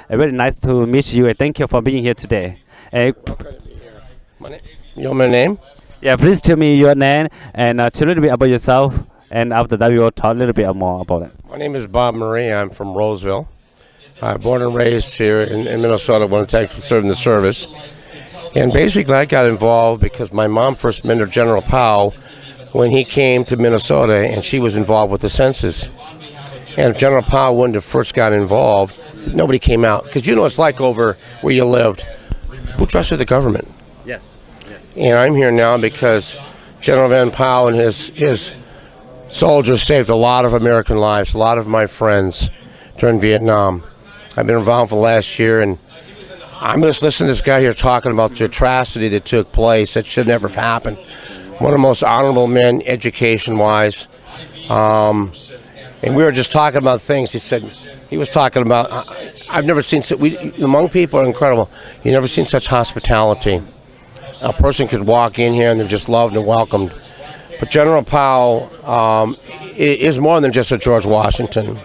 Uh, very nice to meet you and thank you for being here today. Uh, you know my name? Yeah, please tell me your name and uh, tell a little bit about yourself. And after that, we will talk a little bit more about it. My name is Bob Murray. I'm from Roseville. Uh, born and raised here in, in Minnesota when I was actually serving the service. And basically, I got involved because my mom first met General Powell when he came to Minnesota, and she was involved with the census. And if General Powell wouldn't have first got involved, nobody came out. Because you know it's like over where you lived. Who trusted the government? Yes. And I'm here now because General Van Powell and his, his soldiers saved a lot of American lives, a lot of my friends during Vietnam. I've been around for the last year, and I'm just listening to this guy here talking about the atrocity that took place that should never have happened. One of the most honorable men, education wise. Um, and we were just talking about things. He said, he was talking about, I, I've never seen, so we, the Hmong people are incredible. You've never seen such hospitality. A person could walk in here and they're just loved and welcomed. But General Powell um, is more than just a George Washington.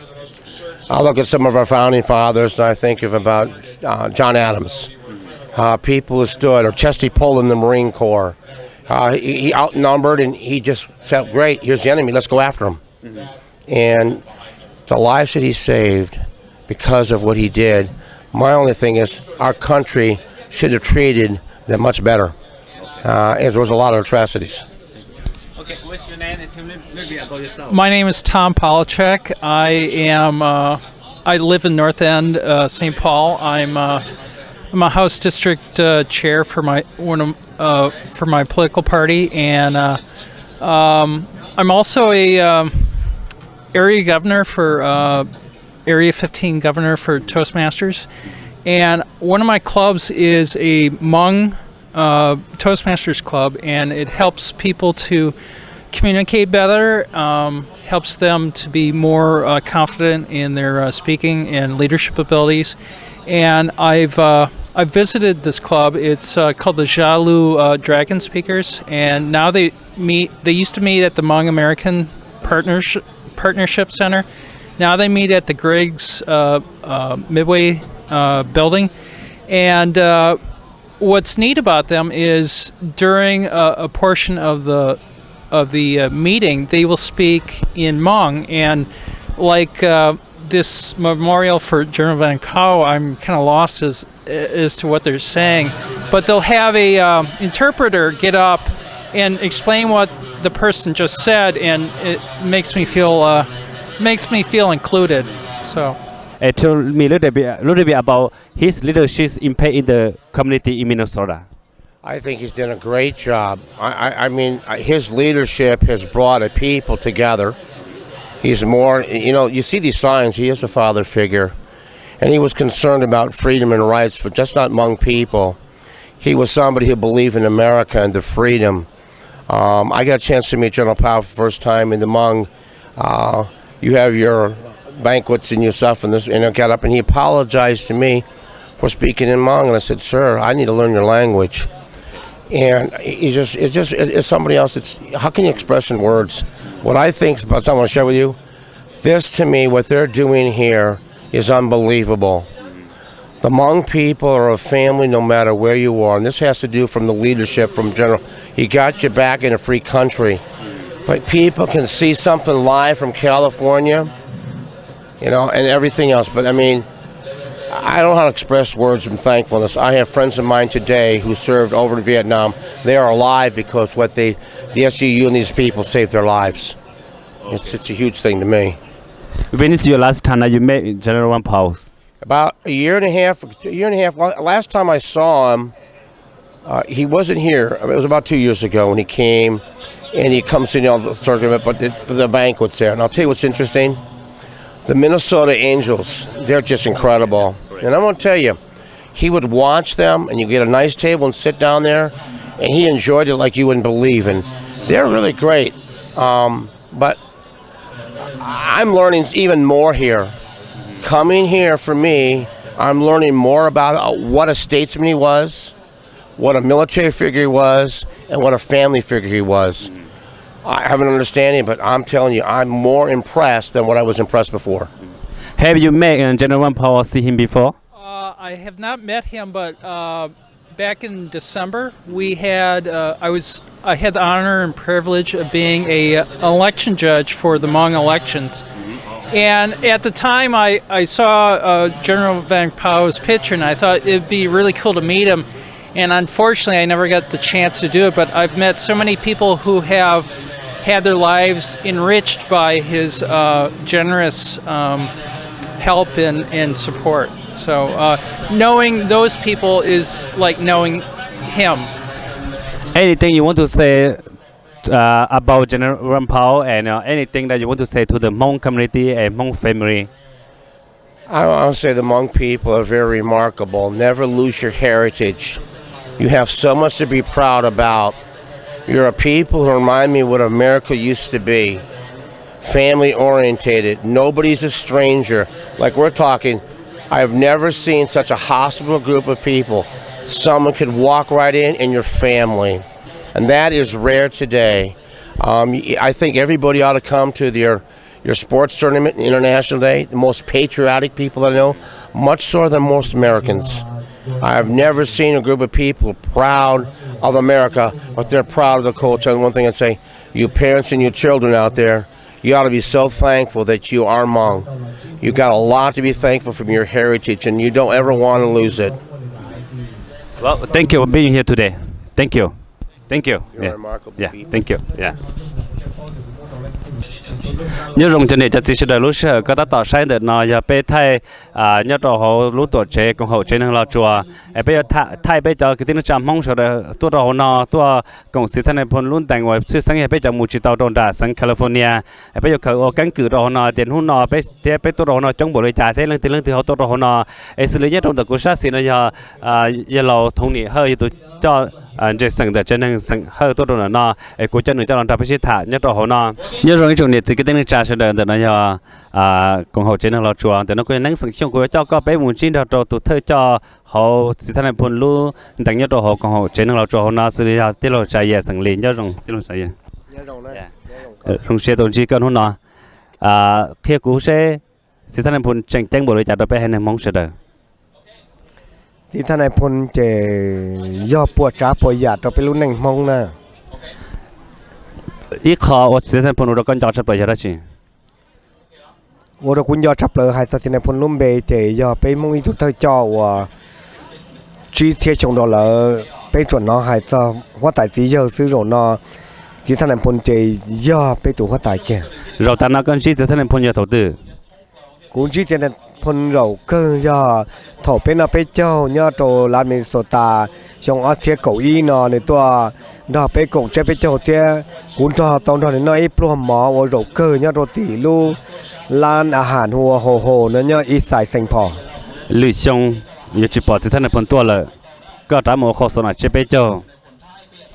I look at some of our founding fathers and I think of about uh, John Adams. Uh, people who stood, or Chesty Pull in the Marine Corps. Uh, he, he outnumbered and he just felt great. Here's the enemy. Let's go after him. And the lives that he saved because of what he did, my only thing is our country should have treated them much better. Uh, as there was a lot of atrocities. Okay, what's your name and tell me a little bit about yourself. My name is Tom Polachek. I am. Uh, I live in North End, uh, Saint Paul. I'm. Uh, I'm a House District uh, Chair for my one of, uh, for my political party, and uh, um, I'm also a um, area governor for uh, Area fifteen governor for Toastmasters. And one of my clubs is a Hmong uh, Toastmasters club, and it helps people to communicate better, um, helps them to be more uh, confident in their uh, speaking and leadership abilities. And I've uh, I've visited this club. It's uh, called the Jalu uh, Dragon Speakers, and now they meet. They used to meet at the Hmong American Partnership Partnership Center. Now they meet at the Griggs uh, uh, Midway uh, building, and uh, what's neat about them is during a, a portion of the of the uh, meeting, they will speak in Hmong, and like uh, this memorial for General Van Kau, I'm kind of lost as as to what they're saying, but they'll have a um, interpreter get up and explain what the person just said, and it makes me feel uh, makes me feel included. So, uh, tell me a little bit, a little bit about his leadership impact in the community in Minnesota. I think he's done a great job. I, I, I mean, uh, his leadership has brought a people together. He's more, you know, you see these signs, he is a father figure. And he was concerned about freedom and rights for just not Hmong people. He was somebody who believed in America and the freedom. Um, I got a chance to meet General Powell for the first time in the Hmong. Uh, you have your banquets and your stuff, and, this, and I got up, and he apologized to me for speaking in Hmong, and I said, "Sir, I need to learn your language." And he just, it's just, it's somebody else. It's how can you express in words what I think about something I want to share with you. This to me, what they're doing here is unbelievable. The Hmong people are a family no matter where you are. And this has to do from the leadership, from General. He got you back in a free country. But people can see something live from California, you know, and everything else. But I mean, I don't know how to express words of thankfulness. I have friends of mine today who served over in Vietnam. They are alive because what they, the S U U and these people saved their lives. It's, it's a huge thing to me. When is your last time that you met General Van Paus? About a year and a half, a year and a half. Last time I saw him, uh, he wasn't here. It was about two years ago when he came, and he comes to, you know, the circuit, but the, the banquet's there. And I'll tell you what's interesting. The Minnesota Angels, they're just incredible. And I'm going to tell you, he would watch them, and you get a nice table and sit down there, and he enjoyed it like you wouldn't believe. And they're really great. Um, but I'm learning even more here. Coming here for me, I'm learning more about uh, what a statesman he was, what a military figure he was, and what a family figure he was. I have an understanding, but I'm telling you, I'm more impressed than what I was impressed before. Have you met uh, General Van Paul or seen him before? I have not met him, but uh, back in December, we had uh, I was I had the honor and privilege of being a uh, election judge for the Hmong elections. And at the time, I, I saw uh, General Vang Pao's picture, and I thought it'd be really cool to meet him. And unfortunately, I never got the chance to do it, but I've met so many people who have had their lives enriched by his uh, generous um, help and, and support. So uh, knowing those people is like knowing him. Anything you want to say uh, about General Rampal and uh, anything that you want to say to the Hmong community and Hmong family? I, I'll say the Hmong people are very remarkable. Never lose your heritage. You have so much to be proud about. You're a people who remind me what America used to be. Family orientated. Nobody's a stranger. Like we're talking, I've never seen such a hospitable group of people. Someone could walk right in and your family. And that is rare today. Um, I think everybody ought to come to their your sports tournament, International Day, the most patriotic people I know, much so than most Americans. I've never seen a group of people proud of America, but they're proud of the culture. And one thing I'd say, you parents and your children out there, you ought to be so thankful that you are Hmong. You got a lot to be thankful from your heritage, and you don't ever want to lose it. Well, thank you for being here today. Thank you. Thank you. Yeah. Yeah. Thank you. Yeah. Nyob zoo cov niam cov txiv sawv daws, lub sij hawm koj tab tom saib ntawm no yog peb thaij nyob rau hauv lub tuam tsev koom haum tsev neeg Los Tsuas. Peb yuav thaij peb cov kwv tij neej tsa Hmoob sawv daws tuaj rau hauv no tuaj koom txiv Thaj Nais Phoo lub ntees uas tshwj xeeb yog peb cov mus tsis tau rau nram xeev California. Peb yuav khaws ua keeb kwm rau hauv no tias hnub no peb thiab peb tuaj rau hauv no coob npaum li cas thiab leej twg leej twg ho tuaj rau hauv no. Es xws li nyob rau ntawm kuv sab xis no yog yawg laus Thoob Nim Hawj yog tus coj ntses xeem ntawm tsev neeg xeem Hawj tuaj rau ntawm no, es kuv coj nws coj los nrog peb sib tham nyob rau hauv no. Nyob zoo ib tsoom niam txiv kwv tij neej tsa sawv daws, ntawm no yog koom haum tsev neeg Los Tsuas. Ntawm no kuv yog Neeb xeem Xyooj, kuv yuav coj koj peb mus ntsib nrog rau tus thawj coj hauv txiv Thaj Nais Phoo lub ntees nyob rau hauv koom haum tsev neeg Los Tsuas hauv no, xws li yog tij laug Tsav Yias xeem Lis. Nyob zoo tij laug Tsav Yias. Zoo siab tau ntsib koj hnub no. Qhia kuv seb txiv Thaj Nais Phoo tseem ceeb npaum li cas rau peb haiv neeg Hmoob sawv daws? Txiv Thaj Nais Phoo ces yog puas tsav puas yam rau peb lub neej Hmoob na. Ib qho uas txiv Thaj Nais Phoo ua rau koj nco tshaj plaws yog dab tsi? Ua rau kuv nco tshaj plaws hais txog txiv Nais Phoo lub npe ces yog peb Hmoob ib tug thawj coj uas tsib txhiab xyoo rau lawm peb tsuas hnov hais txog huab tais txiv yawg xwb, zaum no txiv Thaj Nais Phoo ces yog peb tus huab tais kiag. Zaum tas no koj ntsib txiv Thaj Nais Phoo yog thaum twg? Kuv ntsib txiv Thaj Nais Phoo zaum kawg yog thaum peb noj peb caug nyob rau Las Minnesota xyoo ob txhiab kaum ib no nws tuaj nrog peb koom tsiab peb caug thiab kuv nrog tau nrog nws noj ib pluag mov ua zaum kawg nyob rau tim lub lab ahas hu ua Hau Hau no nyob ib xais Xeem Phos. Lwm xyoo yuav tsis pom txiv Thaj Nais Phoo tuaj lawm, koj rov mus ua qhua xov nam tsiab peb caug,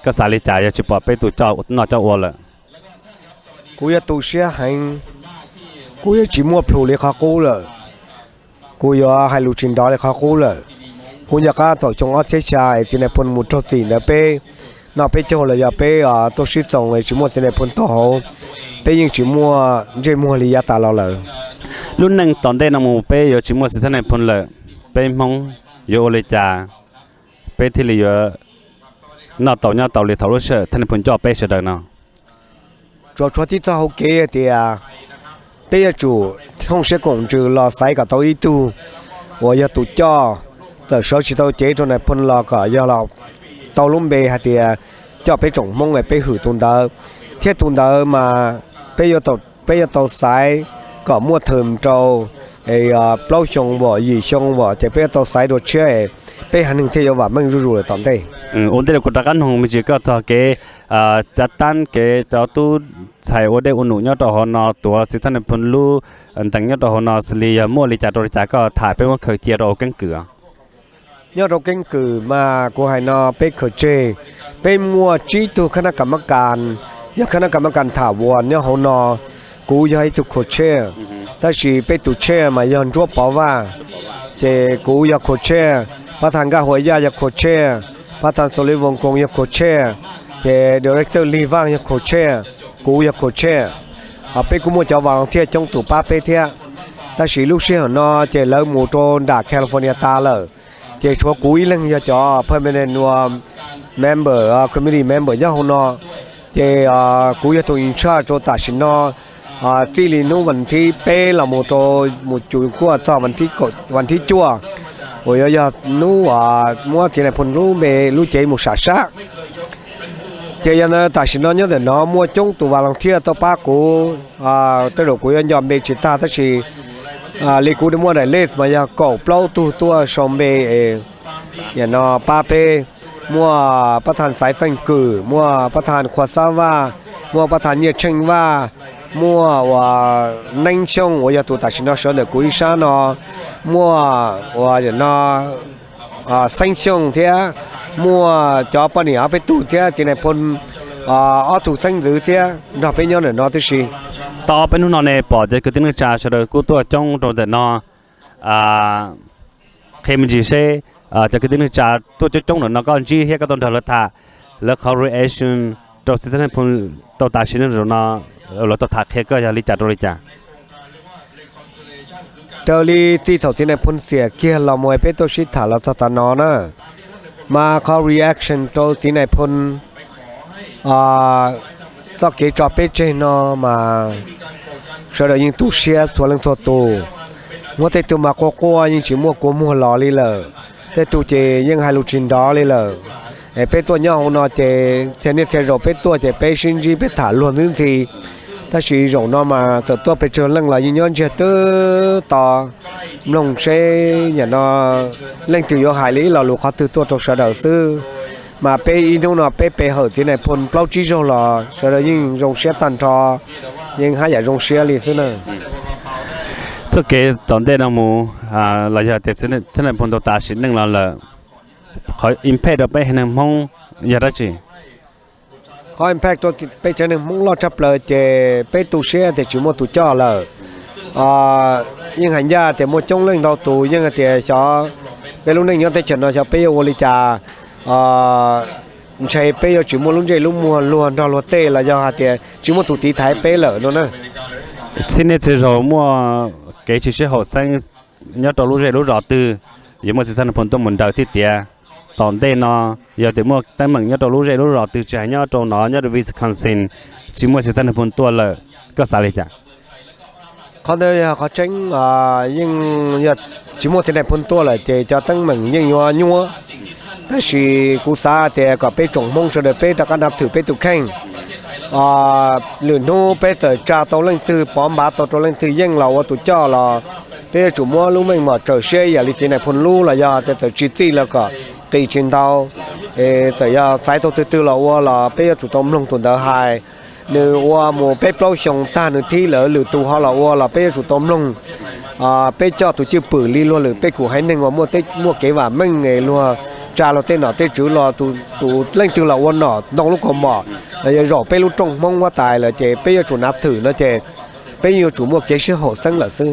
koj xav li cas yog tsis pom peb tus coj noj coj ua lawm? Kuv yuav tu siab heev, kuv yuav tsis muaj plhus li qhov qub lawm, kuv yuav hais lus tsis nrov li qhov qub lawm. Kuv nco qab thaum xyoo ob txhiab xya es txiv Nais Phoo mus raug txim ntawd peb noj peb caug los yog peb tuaj sib txoos es tsis muaj txiv Nais Phoo tuaj hauv, peb yeej tsis muaj ntsej muag li yav tas los lawm. Lub neej tom ntej no mus peb yuav tsis muaj txiv Thaj Nais Phoo lawm, peb Hmoob yuav ua li cas peb thiaj li yuav noj tau nyob tau li thaum lub sij hawm Thaj Nais Phoo coj peb sawv daws no? Tsuas tshuav tib txoj hau kev tias peb yuav tsum thooj siab koom ntsws los xaiv kom tau ib tug uas yog tus coj, txawm sawv tsis tau cev rau Nais Phoo los kom yog los tau lub npe hais tias coj peb tsoom Hmoob es peb hwm tus ntawd, thiab tus ntawd mas peb yuav tau xaiv kom muaj theem rau plaub xyoo vom yim xyoo vom ces peb yuav tau xaiv dua tshiab es peb haiv neeg thiaj yuav vam meej zuj zus lawm tom ntej. Ua ntej kuv rov qab noog me ntsis koj txog kev cav tab kev cov tub ntxhais ua dej ua num nyob rau hauv no tuav txiv Thaj Nais Phoo lub ntees nyob rau hauv no xws li yog muaj li cas rau li cas koj tham peb muab khaws cia rau hauv keeb kwm. Nyob rau keeb kwm mas kuv hais no peb khaws tseg, peb muaj tsib tug khab nab kam mab kas, yog khab nab kam mab kas tham vuas nyob hauv no. Kuv yog ib tug co-chair, tab sis peb tus chair mas yog Ntsuab Pov Vaj, ces kuv yog co-chair, pab thas Nkaj Huas Yaj yog co-chair, pab thas Xos Lis Voos Koos yog co-chair, ces director Lig Vaj yog co-chair, kuv yog co-chair. Ho peb kuj muaj cov volunteer coob tus pab peb thiab. Tab sis lub sij hawm no ces lawv mus rau nram California tas lawm, ces tshuav kuv ib leeg yog cov permanent member, committee member nyob hauv no. Ces kuv yog tus in charge rau tam sim no, txij li hnub vas thib peb los mus rau mus cum kuaj txog vas thib cuaj uas yuav yog hnub muab txiv nais phoo lub npe lub cev mus sam sab. Ces yog ntawd tam sim no nyob ntawm no muaj coob tus volunteer tuaj pab kuv, tej zaum kuv yuav nco npe tsis tag tab sis li kuv muaj daim list mas yog kaum plaub tug tuaj sau npe, nim no pab peb. Muaj pab thaj Xaiv Feej Kwm, muaj pab thaj Khua Xab Vaj, muaj pab thaj Nyiaj Tsheej Vaj, muaj uas Neeb Xyooj uas yog tus tam sim no sawv ntawm kuv ib sab no, muaj uas no Xeeb Xyooj thiab, muaj cov poj niam ob peb tug thiab txiv nais phoo ob tug xeeb ntxwv thiab nrog peb nyob ntawm no tib si. Tau ob peb hnub no ne pom cov kwv tij neej tsa sawv daws kuj tuaj coob rau ntawm no. Qhia me ntsis seb cov kwv tij neej tsa tuaj coob coob ntawm no koj ntsib thiab koj tau nrog lawv tham, lawv qhov reaction rau txiv thaj nais phoo tau tas sim neej zaum no, lawv tau tham qhia koj yog li cas rau li cas? Raws li txij thaum txiv nais phoo xiam kiag los mus peb tuaj sib tham los txog tav no na, mas qhov reaction rau txiv nais phoo txoj kev tso peb tseg no mas sawv daws yeej tu siab txhua leej txhua tus. Muaj tej tug mas quaj quaj yeej tsis muaj kua muag los li lawm, tej tug ces yeej hais lus tsis nrov li lawm. Es peb tuaj nyob hauv no ces txhia niaj txhia zaus peb tuaj ces peb sib ntsib peb tham luag ntxwb ntxhi. Tab sis zaum no mas txawm tuaj pes tsawg leej los yeej nyob ntsiag twb to mloog seb nim no leej twg yuav hais li ib lo lus qhov twg tuaj rau sawv daws xwb. Mas peb ib hnub no peb pe hawm txiv nais phoo plaub tsib zaug los sawv daws yeej zoo siab tag nrho, yeej haj yam zoo siab li xwb na. Txoj kev tom ntej no mus los yog tias txiv thaj nais phoo tau tas sim neej los lawm, qhov impact rau peb haiv neeg Hmoob yog dab tsi? Qhov impact rau peb tsev neeg Hmoob loj tshaj plaws ces peb tu siab tias tsis muaj tus coj lawm. Yeej hais ncaj tias muaj coob leej ntau tus yeej hais tias xyov peb lub neej nyob teb chaws no xyov peb yuav ua li cas, ntshe peb yuav tsis muaj lub ntsej lub muag luag nrog luag tej los yog hais tias tsis muaj tus tiv thaiv peb lawm no na. Txhia niaj txhia zaus muaj kev tsis sib haum xeeb nyob rau lub zej lub zos twg, yuav muaj txiv thaj nais phoo tuaj mus nraws thiab tias tom ntej no yog tias muaj teeb meem nyob rau lub zej lub zos twg tsis hais nyob rau no nyob rau Wisconsin tsis muaj txiv thaj nais phoo tuaj lawm, koj xav li cas? Qhov ntawd yog qhov tseeb, yeej yog tsis muaj txiv nais phoo tuaj lawm ces cov teeb meem yeej yuav nyuaj. Tab sis kuv xav tias kom peb tsoom Hmoob sawv daws peb rov qab nab thwm peb tus kheej. Lwm hnub peb txawm tsa tau leej twg pov npav tau rau leej twg yeej los ua tus coj los peb yuav tsum muab lub meej mom tsawm siab ib yam li txiv nais phoo lub los yog tias txawm tsis txij los kom qis tsis ntau, txawm yog xaiv tau twg twg los ua los peb yuav tsum tau mloog tus ntawd hais. Nws ua mus peb plaub xyoos tag nws thib lawm lwm tus ho los ua los peb yuav tsum tau mloog. Peb coj tus cwj pwm li luag lwm peb kum haiv neeg uas muaj kev vam meej luag tsa luag tej nom tej tswv los tus leej twg los ua nom ntoo lub kaus mom los yog zaum peb lub rooj Hmoob huab tais lawm ces peb yuav tsum nab thwm no ces peb yuav tsum muaj kev sib haum xeeb lawm xwb.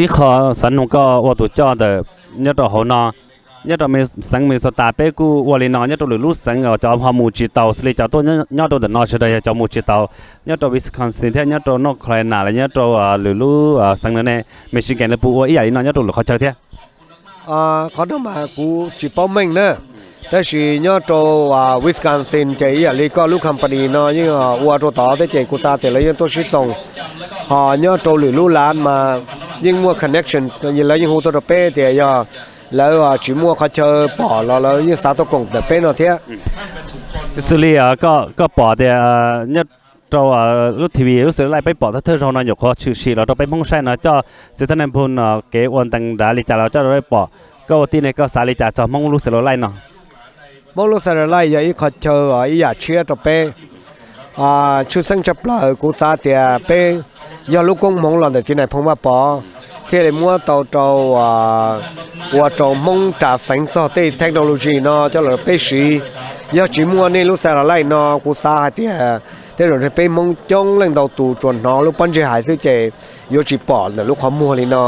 Ib qho xav nug koj ua tus coj ntawm nyob rau hauv no, nyob rau xeev Minnesota peb kuj ua li no, nyob rau lwm lub xeev uas cov ho mus tsis taus xws li cov tuaj nyob rau ntawm no sawv daws yog cov mus tsis taus, nyob rau Wisconsin thiab nyob rau North Carolina los nyob rau lwm lub xeev no ne, Michigan lawv puas ua ib yam li no nyob rau lwm qhov chaw thiab? Qhov no mas kuv tsis paub meej na, tab sis nyob rau Wisconsin ces ib yam li koj lub company no yeej ua rau tod thiab ces kuv xav tias lawv yeej tuaj sib txoos. Ho nyob rau lwm lub lav mas yeej muaj connection, lawv yeej hu tuaj rau peb tias yog lawv tsis muaj qhov chaw pom los lawv yeej xav tuaj koom ntawm peb no thiab. Xws li koj pom tias nyob rau lub T V lub xeev laij peb pom thawj thawj zaug no nyuam qhuav tshwm sim los rau peb Hmoob saib no coj txiv thaj nais phoo kev ua ntees nrad li cas los coj rau peb pom, koj ua tij ne koj xav li cas txog Hmoob lub xeev laij no? Hmoob lub xeev laij yog ib qho chaw ib yam tshiab rau peb. Tshwj xeeb tshaj plaws kuv xav tias peb yog lub koob hmoov los ntawm txiv nais phoo Vaj Pov thiaj li muab tau rau ua rau Hmoob ras xeev txog tej technology no coj los peb siv. Yog tsis muaj nej lub satellite no kuv xav hais tias tej zaum peb Hmoob coob leej ntau tus tsuas hnov lub pob ntseg hais xwb ces yuav tsis pom ntawm lub qhov muag li no.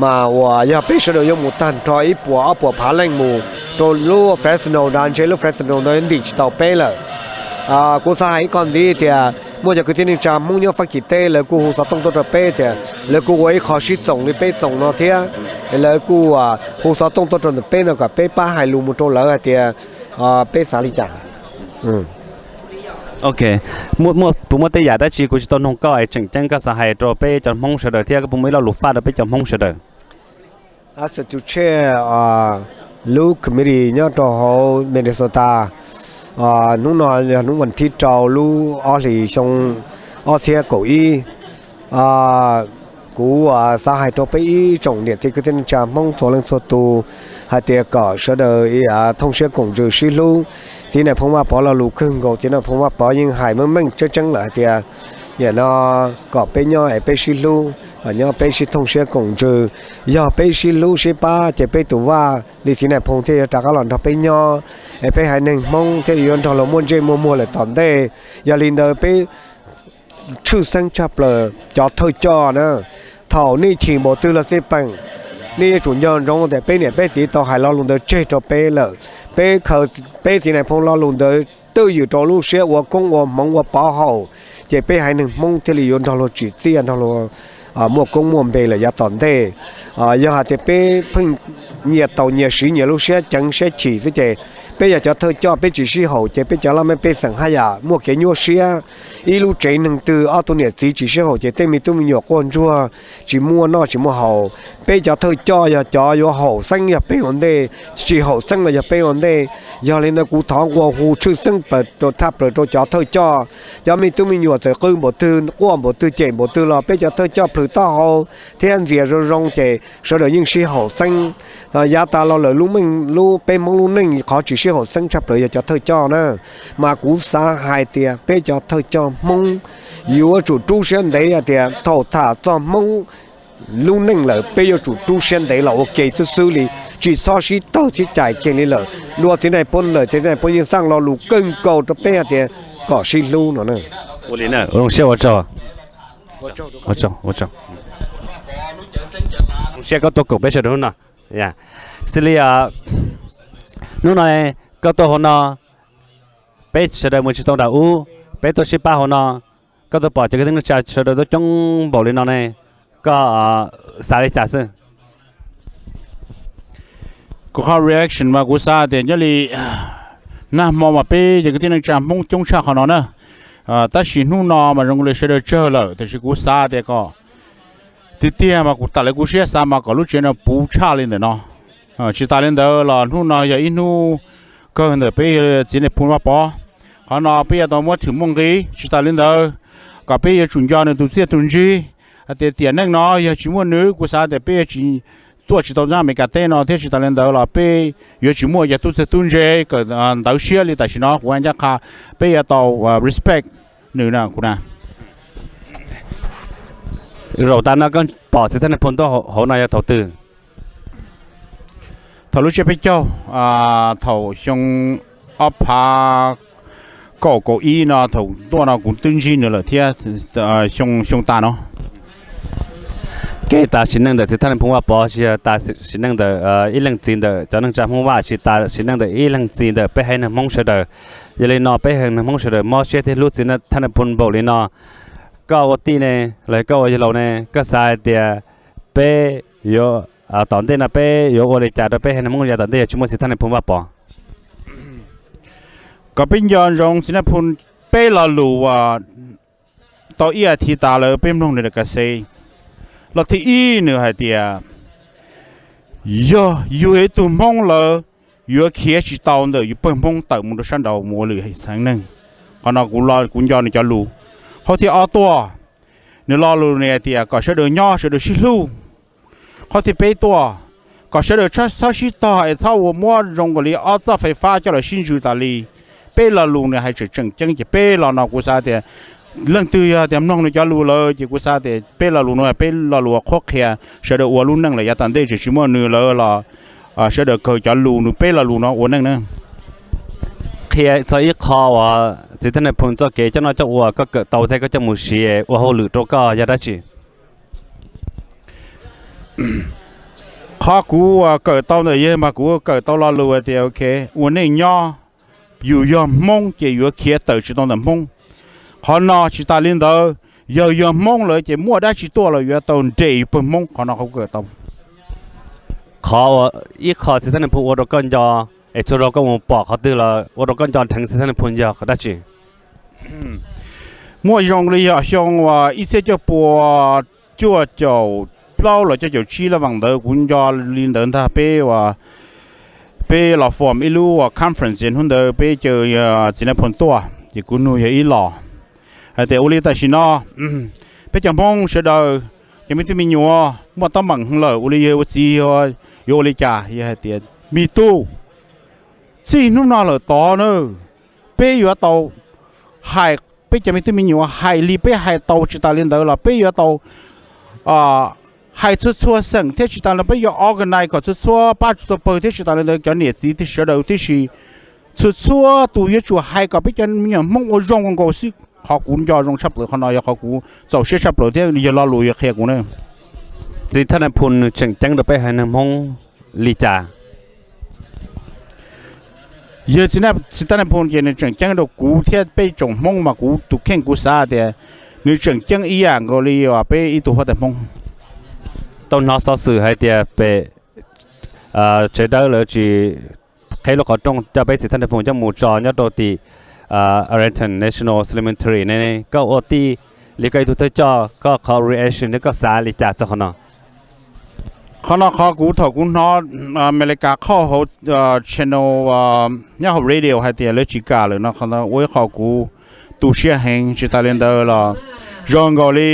Mas uas yog peb sawv daws yuav mus tag nrho ib puas ob puas phav leej mus rau lub Fresno nrad ntshe lub Fresno no ntim tsis tau peb lawm. Kuv xav hais ib qho ntxiv tias Muaj cov kwv tij neej tsa Hmoob nyob Fab Kis teb lawv kuj hu xov tooj tuaj rau peb tias lawv kuj ua ib qho sib txoos li peb txoos no thiab, lawv kuj hu xov tooj tuaj rau ntawm peb no kom peb pab hais lus mus rau lawv hais tias peb xav li cas. Ok, puas muaj tej yam dab tsi kuv tsis tau noog koj es tseem ceeb koj xav hais rau peb cov Hmoob sawv daws thiab koj puas muaj ib lo lus faj rau peb cov Hmoob sawv daws? As tus tshe lub committee nyob rau hauv Minnesota, hnub no yog hnub vas thib rau lub ob hlis xyoo ob txhiab kaum ib. Kuv xav hais rau peb ib tsoom niam txiv kwv tij neej tsa Hmoob txhua leej txhua tus hais tias kom sawv daws thooj siab koom ntsws sib hlub. Txiv Nais Phoo Vaj Pov lo lus kawg nkaus, Txiv Nais Phoo Vaj Pov yeej hais meej meej tseeb tseeb lawm hais tias nim no kom peb nyob es peb sib hlub, kom nyob peb sib thooj siab koom ntsws. Yog peb sib hlub sib pab ces peb tus vaj li Txiv Nais Phoo thiaj yuav rov qab los nrog peb nyob, es peb haiv neeg Hmoob thiaj li yuav nrog luag muaj ntsej muaj muag lawm tom ntej. Yog li ntawd peb tshwj xeeb tshaj plaws cov thawj coj na, thaum nej chim npaum twg los xij peem, nej yuav tsum nco ntsoov tias peb niam peb txiv tau hais lo lus ntawd tseg rau peb lawm. Peb khaws peb Txiv Nais Phoo lo lus ntawd twj ywm rau lub siab ua koob ua hmoov ua pov haum, ces peb haiv neeg Hmoob thiaj li yuav nrog luag tsim txiaj nrog luag muaj koob muaj npe lawm yav tom ntej. Yog hais tias peb pheej nyias taus nyias siv nyias lub siab ceev siab chim xwb ces peb yog cov thawj coj peb tsis sib haum ces peb cov laj mej pej xeem haj yam muaj kev nyuaj siab. Ib lub tsev neeg twg ob tug niam txiv tsis sib haum ces tej me tub me nyuam quaj ntsuag tsis muaj noj tsis muaj haus. Peb cov thawj coj yog cov yuav haum xeeb yog peb ua ntej, tsis haum xeeb los yog peb ua ntej. Yog li ntawd kuv thov nqua hu tshwj xeeb plaws rau thaj plaws rau cov thawj coj. Cov me tub me nyuam txawm qw npaum twg quaj npaum twg cem npaum twg los peb cov thawj coj plhws taub hau thiab ntxias zoo zoo ces sawv daws yeej sib haum xeeb. Yav tas los lawm lub meej lub peb Hmoob lub neej qhov tsis sib haum xeeb tshaj plaws yog cov thawj coj na. Mas kuv xav hais tias peb cov thawj coj Hmoob yuav tsum rub siab ntev hais tias thaum tham txog Hmoob lub neej lawm peb yuav tsum rub siab ntev los ua ke xwb xwb li, tsis txhob sib tawg sib cais kiag li lawm. Dua Txiv Nais Phoo lawm Txiv Nais Phoo yeej xaj lo lus kawg nkaus rau peb hais tias kom sib hlub no na. Ua li na, zoo siab ua tsaug. Zoo siab koj tuaj koom peb sawv daws hnub no. Xws li hnub no koj tuaj hauv no, peb sawv daws mus tsis tau nram ub, peb tuaj sib pab hauv no, koj tuaj pom cov kwv tij neej tsa sawv daws tuaj coob npaum li no ne, koj xav li cas xwb? Kuv qhov reaction mas kuv xav tias nyob li nag hmo mas peb cov kwv tij neej tsa Hmoob coob tshaj qhov no na. Tab sis hnub no mas zoo li sawv daws tsawg lawm tiam sis kuv xav tias kom tiag tiag mas kuv tam lawv kuv siab xav mas kom lub tsev no puv tshaj li ntawm no. Tsis tas li ntawd los hnub no yog ib hnub kawg ntawm peb Txiv Nais Phoo Vaj Pov. Qhov no peb yuav tau muab thwm muaj nqis. Tsis tas li ntawd, kom peb yuav tsum nco nws tus txiaj tus ntsig. Hais tias tiam neej no yog tsis muaj nws kuv xav tias peb yuav tsis tuaj tsis tau nyob Amelikas teb no thiab tsis tas li ntawd los peb yuav tsis muaj cov tub txawg tub ntse kawm ntawv siab li tam sim no kuv ncaj qha. Peb yuav tau respect nws na kuv na. Zaum tas no koj pom Txiv Thaj Nais Phoo tuaj hauv no yog thaum twg? Thaum lub tsiab peb caug, thaum xyoo ob phav kaum kaum ib no thaum tuaj no kuv twb ntsib nws lawm thiab. Xyoo tas no. Kev tas sim neej ntawm Txiv Thaj Nais Phoo Vaj Pov tsis yog tas sim neej ntawm ib leej txiv ntawm cov neej tsa Hmoob Vaj, tsis tas sim neej ntawm ib leej txiv ntawm peb haiv neeg Hmoob sawv daws. Yog li no peb haiv neeg Hmoob sawv daws mob siab thiab hlub Txiv Thaj Nais Phoo npaum li no. Koj ua tij ne, los koj ua yawg laus ne, koj xav hais tias peb yuav, tom ntej no peb yuav ua li cas rau peb haiv neeg Hmoob yav tom ntej yog tsis muaj Txiv Thaj Nais Phoo Vaj Pov? Kom peb nco ntsoov Txiv Thaj Nais Phoo peb lo lus uas tau ib as thiv tas lawm peb mloog nws lawm ka xes. Los thib ib nws hais tias yog yus yog ib tug Hmoob lawm, yuav khiav tsis tau ntawm yus pawg Hmoob tawm mus rau sab nraud mus ua lwm xeev neeg. Qhov no kuv nco nws cov lus. Qhov thib ob tuaj, nws lo lus nws hais tias kom sawv daws nyob sawv daws sib hlub. Qhov thib peb tuaj, kom sawv daws txhob sib tog es txhob ua muab zoo nkaus li ob txoj fais fab coj los sib ntsws tas li. Peb lo lus nws hais tseem tseem ceeb ces peb lo no kuv xav tias leej twg yog tias mloog nws cov lus lawm ces kuv xav tias peb lo lus no peb lo lus qhuab qhia sawv daws ua lub neej lawm yav tom ntej tseem tsis muaj nws lawm los sawv daws kawg cov lus nws peb lo lus no ua neej na. Qhia txog ib qho uas Txiv Thaj Nais Phoo txoj kev coj noj coj ua koj kawm tau thiab koj coj mus siv ua hauj lwm rau koj yog dab tsi? Qhov kuv kawm tau ntawm yawg mas kuv kawm tau lo lus tias ua neej nyob, yus yog Hmoob ces yuav khiav tawm tsis tau ntawm Hmoob. Qhov no tsis tas li ntawd, yog yog Hmoob lawm ces muaj dab tsi tuaj los yuav tau nres pawg Hmoob, qhov no qhov kawm tau. Qhov ib qho txiv thaj nais phoo ua rau koj nco, es txhua zaus koj mus pom qhov twg los ua rau koj nco dheev txiv thaj nais phoo yog qhov dab tsi? Muaj zoo li yog xyoo uas ib txhiab cuaj pua cuaj caum plaub los cuaj caum tsib lab vas ntawd kuv nco li ntawd ntag, peb ua peb los form ib lub conference ces hnub ntawd peb caw txiv nais phoo tuaj ces kuv nug yog ib los hais tias ua li tam sim no peb cov Hmoob sawv daws, cov me tub me nyuam muaj teeb meem lawm, ua li yog ua txiv yuav ua li cas? Yog hais tias me tub, txij hnub no lawm tod na, peb yuav tau hais, peb cov me tub me nyuam hais li peb hais tau, tsis tas li ntawd los peb yuav tau hais txhua txhua xeem thiab tsis tas li peb yuav organize kom txhua txhua pab txhua txhua pawg thiab tsis tas li ntawd cov niam txiv sawv daws tib si, txhua txhua tus yuav tsum hais kom peb cov me nyuam Hmoob ua zoo nkaus xwb. Qhov kuv nco zoo tshaj plaws qhov no yog qhov kuv txaus siab tshaj plaws thiab yog lo lus yog qhia kuv ne. Txiv thaj nais phoo nws tseem ceeb rau peb haiv neeg Hmoob li cas? Yog txiv thaj nais phoo ces nws tseem ceeb rau kuv thiab peb tsoom Hmoob mas kuv tus kheej kuv xav tias nws tseem ceeb ib yam nkaus li peb ib tug huab tais Hmoob. Tau hnov xov xwm hais tias pem tsev dawb lawv tsis qheb lub qhov rooj coj peb txiv thaj nais phoo coj mus tso nyob rau tim Arlington National Cemetery ne, koj ua tij li koj ib tug thawj coj koj qhov reaction thiab koj xav li cas txog qhov no? Qhov no qhov kuv thaum kuv hnov Amelikas qhoj hauv channel nyob hauv radio hais tias lawv tsis kam lawm no, qhov ntawd ua ib qho kuv tu siab heev. Tsis tas li ntawd los zoo nkaus li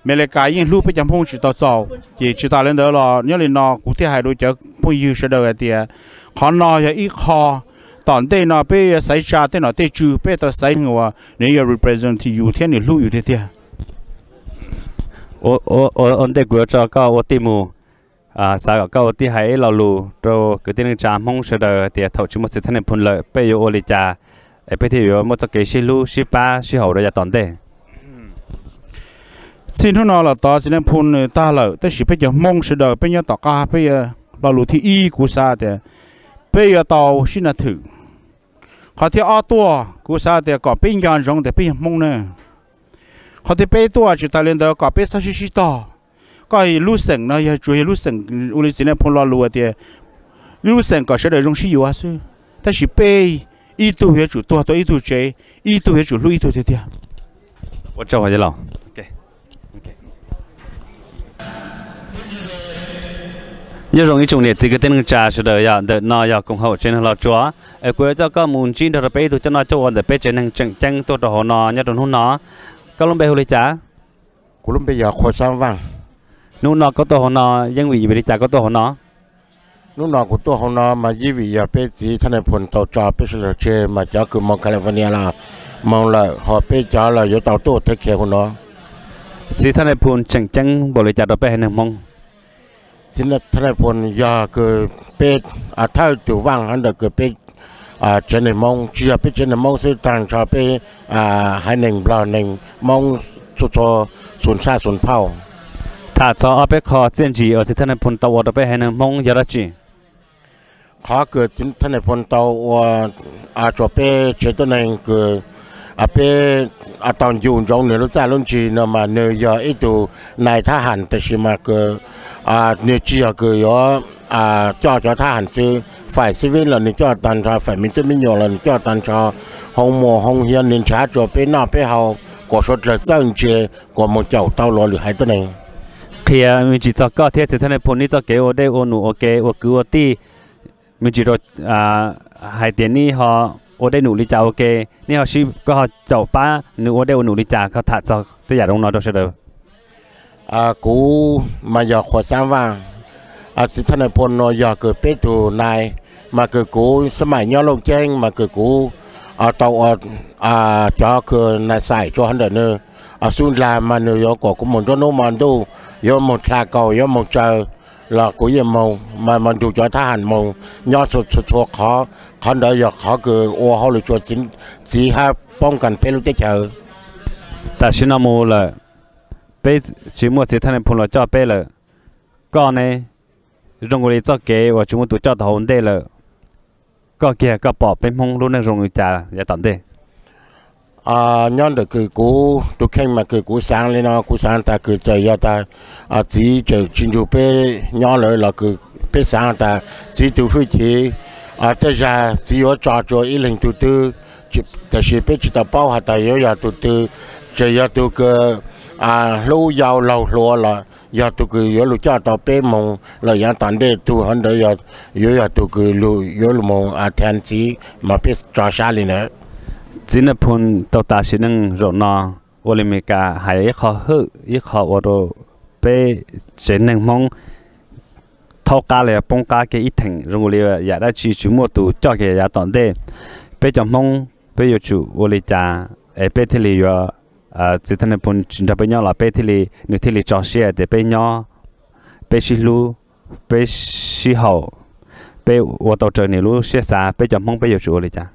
Amelikas yeej hlub peb cov Hmoob tsis tau txaus, ces tsis tas li ntawd los nyob li no kuv thiaj hais rau cov phooj ywg sawv daws hais tias qhov no yog ib qho tom ntej no peb yuav xaiv tsa tej nom tej tswv, peb tau xaiv uas nws yog represent yus thiab nws hlub yus tiag tiag. Ua ntej kuv yuav tso koj ua tij mus, xav kom koj ua tij hais ib lo lus rau kwv tij neej tsa Hmoob sawv daws hais tias thaum tsis muaj txiv thaj nais phoo lawm peb yuav ua li cas es peb thiaj yuav muaj txoj kev sib hlub sib pab sib haum rau yav tom ntej. Txij hnub no los tod txiv thaj nais phoo nws tag lawm tab sis peb cov Hmoob sawv daws peb nyob tom qab peb yuav, lo lus thib ib kuv xav tias peb yuav tau sib nrog thwm. Qhov thib ob tuaj kuv xav tias kom peb nco ntsoov tias peb yog Hmoob ne. Qhov thib peb tuaj tsis tas li ntawd kom peb txhob sib sib tog. Koj lub xeem no yog tsuas yog lub xeem ua li txiv thaj nais phoo lo lus tias lub xeem kom sawv daws zoo sib yuav xwb, tab sis peb ib tug yuav tsum tuag tau ib tug tsev, ib tug yuav tsum hlub ib tug tiag tiag. Nyob zoo ib tsoom niam txiv kwv tij neej tsa sawv daws, yog ntawm no yog koom haum tsev neeg Los Tsuas, es kuv yuav coj koj mus ntsib nrog rau peb ib tug coj noj coj ua ntawm peb tsev neeg tseem ceeb tuaj rau hauv no nyob rau hnub no. Koj lub npe hu li cas? Kuv lub npe yog Qhua Xab Vaj. Hnub no koj tuaj hauv no yeej vim li cas koj tuaj hauv no? Hnub no kuv tuaj hauv no mas yeej vim yog peb txiv thaj nais phoo tau tso peb sawv daws tseg mas cov kws moog California los moog lawm, ho peb cov los yuav tau tuaj thawj khiav hauv no. Txiv thaj nais phoo tseem ceeb npaum li cas rau peb haiv neeg Hmoob? Txiv thaj nais phoo yog kws peb thawj tus vaaj hab ntawm kws peb tsev neeg Hmoob, tsis yog peb tsev neeg Hmoob xwb, taag nrho peb haiv neeg Nplog, neeg Hmoob txhua txhua xus sab xus phauj. Tham txog ob peb qho txiaj ntsig uas txiv thaj nais phoo tau ua rau peb haiv neeg Hmoob yog dab tsi? Qhov kws txiv thaj nais phoo tau ua rua peb tsev tuab neeg kws peb tau ncu ntsoov nwg lub txaj lub ntsig no mas nwg yog ib tug nais thab ham, tab sis mas kws nwg tsis yog kws yuav coj cov thab ham xwb, faim xib vib los nwg coj taag nrho, faim me tub me nyuam los nwg coj taag nrho, hoo muas hoo hiav nwg nrhav rua peb noj peb haus, kuas suav dlawg txawj ntse, kuas moog caum tau luas lwm haiv tuab neeg. Qhia me ntsis txog koj thiab txiv thaj nais phoo neb txoj kev ua dej ua num ua ke ua kwv ua tij, me ntsis rua hais tias neb ho ua dej num li cas ua ke, neb ho sib, koj ho caum pab nws ua dej ua num li cas, koj tham txog tej yam zoo no rau sawv daws. Kuv mas yog Qhua Xaab Vaaj, txiv thaj nais phoo nuav yog kws peb tug nais, mas kws kuv xab maim nyob Looj Ceeb mas kws kuv tau ua cov kws nais xais rua hov ntawm nws. Xub ndlag mas nws yuav kuas kuv moog nruab nub mo ntuj, yuav moog dlha kaus, yuav moog tsaws, los kuv yeej moog mas moog nrug cov thab ham moog nyob txhua txhua qhov. Qhov ntawd yog qhov kws ua hauj lwm rua txiv hab poob kas peb lub teb chaws. Tam sim no mus lawm, peb tsis muaj txiv thaj nais phoo los coj peb lawm, koj ne, zoo li txoj kev uas tsis muaj tus coj tau hauv ntej lawm, koj kiag koj pom peb Hmoob lub neej zoo li cas yav tom ntej? Nyob ntawm kws kuv tus kheej mas kws kuv xaav li no, kuv xaav tas kws txawm yog tas txiv tseem tsis nrug peb nyob lawm los kws peb xaav tas txiv tus hwj chim, tej zag txiv yuav tso tsua ib leeg tug twg, tab sis peb tsis tau paub has tas yuav yog tug twg, tseem yog tug kws hlub yau laug hluas los yog tug kws yuav lug coj tau peb moog lawm yaav tom ntej, tug hov ntawd yuav yog tug kws lug yuav lug moog thab txiv mas peb tso sab li ntawd. Txiv Nais Phoo tau tas sim neej zaum no, ua li Amelikas has yog ib qho hwj, ib qho ua rau peb tsev neeg Hmoob thaub qab los yog poob qab kiag ib theem zoo li yam dab tsi tsis muaj tus coj kiag yaav tom ntej. Peb cov Hmoob peb yuav tsum ua li cas es peb thiaj li yuav, txiv Thaj Nais Phoo tsis nrog peb nyob los peb thiaj li, nws thiaj li tso siab tias peb nyob, peb sib hlub, peb sib haum, peb ua tau raws nws lub siab xav, peb cov Hmoob peb yuav tsum ua li cas?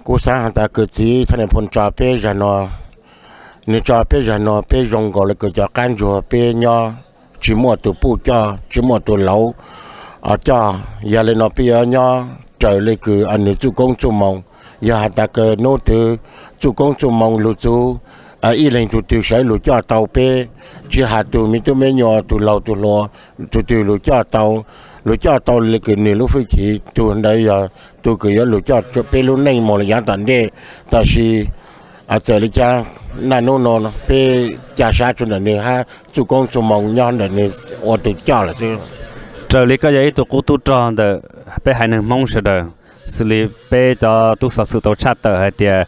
Kuv xaav has tas kws txiv Thaj Nais Phoo tso peb zag no, nws tso peb zag no peb zoo nkaus li kws cov qaab ntsuag peb nyob, tsis muaj tus puj coj, tsis muaj tus lauv coj, yog li no peb yuav nyob raws li kws nws txuj koob txuj moo. Yog has tas kws nub twg txuj koob txuj moo lug txug, ib leeg tug twg sawv lug coj tau peb, tsis has tug me tub me nyuam, tug laug tug hluas, tug twg lug coj tau, lug coj tau li kws nws lub hwj chim, tug ntawd yog tug kws yuav lug coj peb lub neej moog lawm yaav tom ntej. Tab sis txawm li cas naj nub no peb ca sab tsua ntawm nws hab txuj koob txuj moo nyob ntawm nws ua tus coj lawm xwb. Raws li koj yog ib tug qub tub rog ntawm peb haiv neeg Hmoob sawv daws, xws li peb cov tub xov xwm tau tshaj tawm hais tias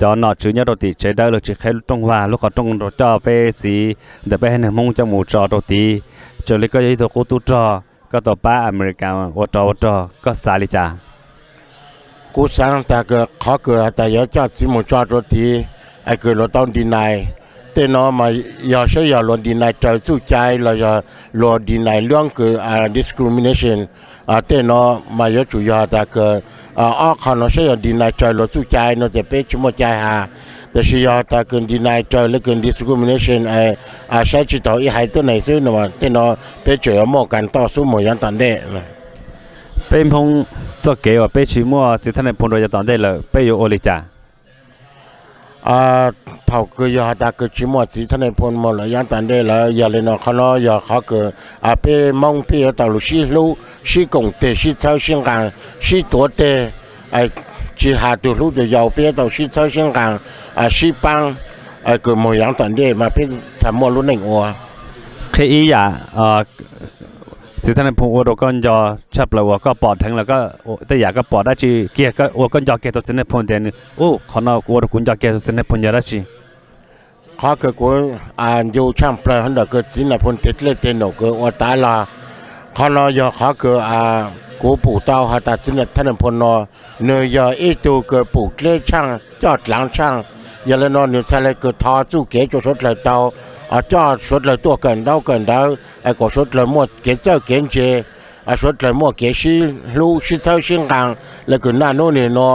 cov nom tswv nyob rau tim tsev dawb lug tsis qheb rooj vag lub qhov rooj rau coj peb txiv ntawm peb haiv neeg Hmoob coj mus tso rau tid. Raws li koj yog ib tug qub tub rog, koj tau pab Amelikas ua rog ua rog, koj xav li cas? Kuv xaav tas kws qhov kws has tas yuav coj txiv mus tso rau tid, es kws luag tau deny, tej no mas yog saib yog luag deny raws txuj cai los yog luag deny luab kws discrimination. Tej no mas yuav tsum yog tas kws ob qho no saib yog deny raws luag txuj cai no ces peb tsis muaj cai has, tab sis yog tas kws deny raws li kws discrimination, saib tsis taug ib haiv tuab neeg xwb no, tej no peb tseem yuav muaj kas toj xub moog yaav tom ntej. Peb Hmoob txoj kev uas peb tsis muaj txiv Thaj Nais Phoo rau yaav tom ntej lawm peb yuav ua li cas? Thaum kws yog has tas kws tsis muaj txiv Thaj Nais Phoo moog lawm yaav tom ntej lawm, yog li no qhov no yog qhov kws peb Hmoob peb yuav tau lug sib hlub, sib koom teg, sib txhawb sib nqaa, sib tuav teg, tsis has tug hlub tug yau peb yuav tau sib txhawb sib nqaa, sib paab, kws moog yaav tom ntej mas peb txhaj muaj lub neej ua. Qhia ib yam txiv Thaj Nais Phoo ua rau koj nco tshaj plaws uas koj pom dheev los tej yam koj pom dab tsi kiag ua koj nco kiag rau txiv Thaj Nais Phoo tias nws, qhov no kuv ua rau kuv nco kiag rau txiv Thaj Nais Phoo yog dab tsi? Qhov kws kuv nco tshaj plaws hov ntawm kws txiv Nais Phoo teg dlej teg num kws ua tas los, qhov no yog qhov kws kuv pum tau has tas txiv Thaj Nais Phoo no, nws yog ib tug kws pum dleb tshaaj, coj dlaav tshaaj. Yog li no nws txhaj le kws thov txuj kev rua suav dlawg tau, coj suav dlawg tuaj kawm ntaub kawm ntawv, es kom suav dlawg muaj kev txawj kev ntse, suav dlawg muaj kev sib hlub sib txhawb sib nqaa, le kws naj nub nwg no,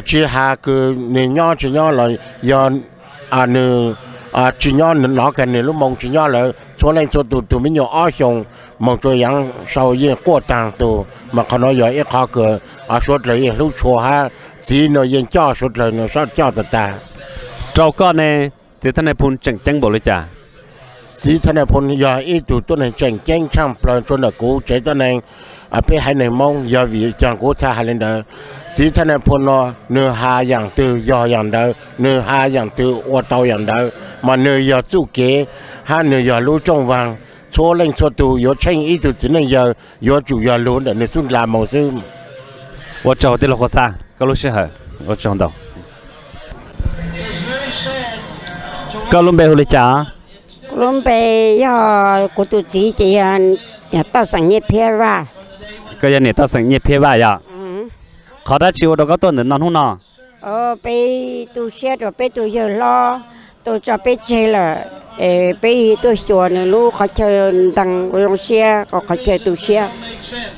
tsis has kws nwg nyob tsis nyob los yog nwg tsis nyob, nov kag nwg lub moo tsis nyob lawm, txhua leej txhua tug, tug me nyuam ob xyoos moog rua yaav sau yeej quaj taag tug, mas qhov no yog ib qhov kws suav dlawg yeej hlub tshua hab txiv no yeej coj suav dlawg no sab coj tag tag. Rau koj ne, txiv Thaj Nais Phoo tseem ceeb npaum li cas? Txiv Thaj Nais Phoo yog ib tug tuab neeg tseem ceeb tshaaj plawg rua ntawm kuv tsev tuab neeg, peb haiv neeg Moob, yog vim caag kuv txhaj has le ntawd. Txiv Thaj Nais Phoo no, nwg has yaam twg yog yaam ntawd, nwg has yaam twg ua tau yaam ntawd, mas nwg yog txuj kev hab nwg yog lub rooj vaag. Txhua leej txhua tug yuav tsheej ib tug txiv neej yawg yuav tsum yog lug ntawm nwg xub ndla moog xwb. Ua tsaug tij laug Qhua Xaj koj lub sij hawm, ua tsaug ntau. Koj lub npe hu li cas? Kuv lub npe yog, kuv tus txiv ces yog Toj Xeem Nyiaj Phiab Vaj. Koj yog niam Toj Xeem Nyiaj Phiab Vaj yog? Qhov dab tsi ua rau koj tuaj ntawm no hnub no? Peb tu siab rau peb tus yawg hlob tau tso peb tseg lawm, peb tuaj xyuas nws lub qhov chaw ntees ua zoo siab, qhov chaw tu siab.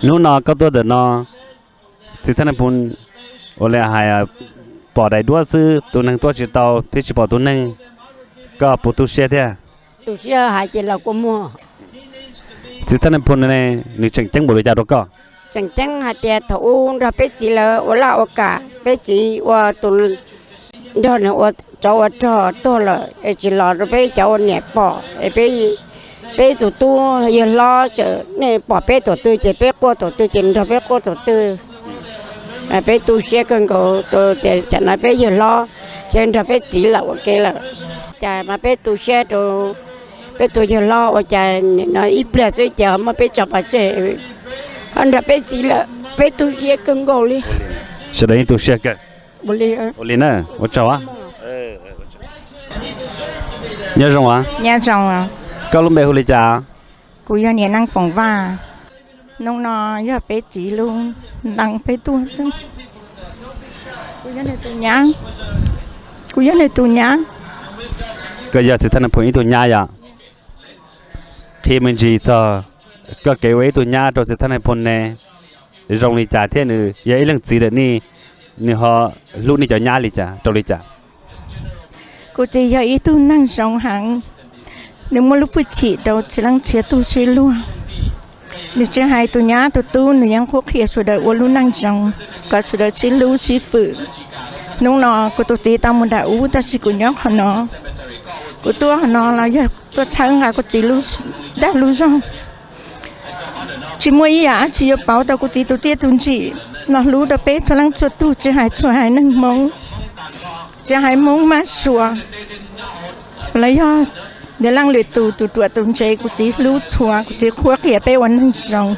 Hnub no koj tuaj ntawm no, txiv Thaj Nais Phoo ua li hais, pom daim duab xwb, tus neeg tuaj tsis tau, peb tsis pom tus neeg, koj puas tu siab thiab? Tu siab hais ces los kua muag. Txiv Thaj Nais Phoo ne, nws tseem ceeb npaum li cas rau koj? Tseem ceeb hais tias thaum ub nrog peb txiv lawv ua laj ua kam, peb txiv ua tus nrog nws ua tsov ua rog tuag lawm es tsis los rau peb cov ua niam pom es peb tus tub yawg hlob tseem, nej pom peb tus twg ces peb quaj tus twg ces nrog peb quaj tus twg. Peb tu siab kawg nkaus rau tias tsam no peb yawg hlob tsis nrog peb txiv lawm ua ke lawm. Cas mas peb tu siab rau peb tus yawg hlob ua cas nim no ib pliag xwb ces ho muab peb tso pov tseg, ho nrog peb txiv lawm, peb tu siab kawg nkaus li. Sawv daws yeej tu siab kawg. Ua li na, ua tsaug. Nyob zoo. Koj lub npe hu li cas? Kuv yog niam neej Foom Vaj. Hnub no yog peb txiv lub ntees peb tuaj. Kuv yog nws tus nyab. Kuv yog nws tus nyab. Koj yog txiv Thaj Neeg Phoo ib tug nyab yom? Qhia me ntsis txog koj kev ua ib tug nyab rau txiv Thaj Neeg Phoo ne, zoo li cas thiab nws yog ib leej txiv lawm nej, nws ho hlub nej cov nyab li cas rau li cas? Kuv txiv yog ib tug neeg zoo heev, nws muaj lub hwj chim rau txhia leej txhia tug sib luag. Nws tsis hais tus nyab tus tub, nws yeej qhuab qhia sawv daws ua lub neej zoo, kom sawv daws sib hlub sib fwm. Hnub no kuv tus txiv tau mus nram ub tab sis kuv nyob qhov no. Kuv tuaj qhov no los yog tuaj txhawb nqa kuv txiv dag lub zog. Tsis muaj ib yam dab tsi yuav pauv tau kuv txiv tus txiaj tus ntsim los hlub rau peb txhua leej txhua tug, tsis hais txhua haiv neeg Hmoob, tsis hais Hmoob Mab Suav los yog lwm leej lwm tus, tus ruam tus ntse, kuv txiv hlub txhua, kuv txiv qhuab qhia peb ua neeg zoo.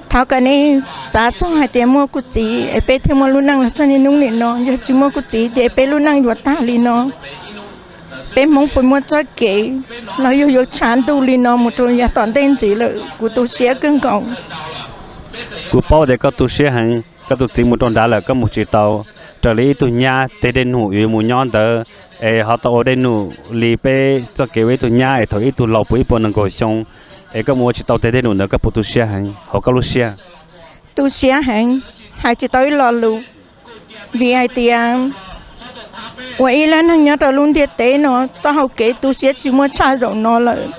Thov kom nej xav txog hais tias muaj kuv txiv es peb thiaj muaj lub neej los txog niaj hnub nim no, yog tsis muaj kuv txiv ces peb lub neej yuav tag li no. Peb Hmoob puas muaj txoj kev los yog yuav tshav ntuj li no mus rau yav tom ntej ntxiv lawm, kuv tu siab kawg nkaus. Kuv paub tias koj tu siab heev, koj tus txiv mus rau nrad lawm koj mus tsis tau, raws li ib tug nyab teg dej num yuav mus nyob ntawd, es ho tau ua dej num li peb txoj kev ua ib tug nyab es thaum ib tug laus puv ib puas nees nkaum xyoo, es koj mus ua tsis tau teg dej num ntawd koj puas tu siab heev hauv koj lub siab? Tu siab heev, hais tsis tau ib lo lus, vim hais tias ua ib leej neeg nyob rau lub ntiaj teb no txoj hau kev tu siab tsis muaj tshaj zaum no lawm.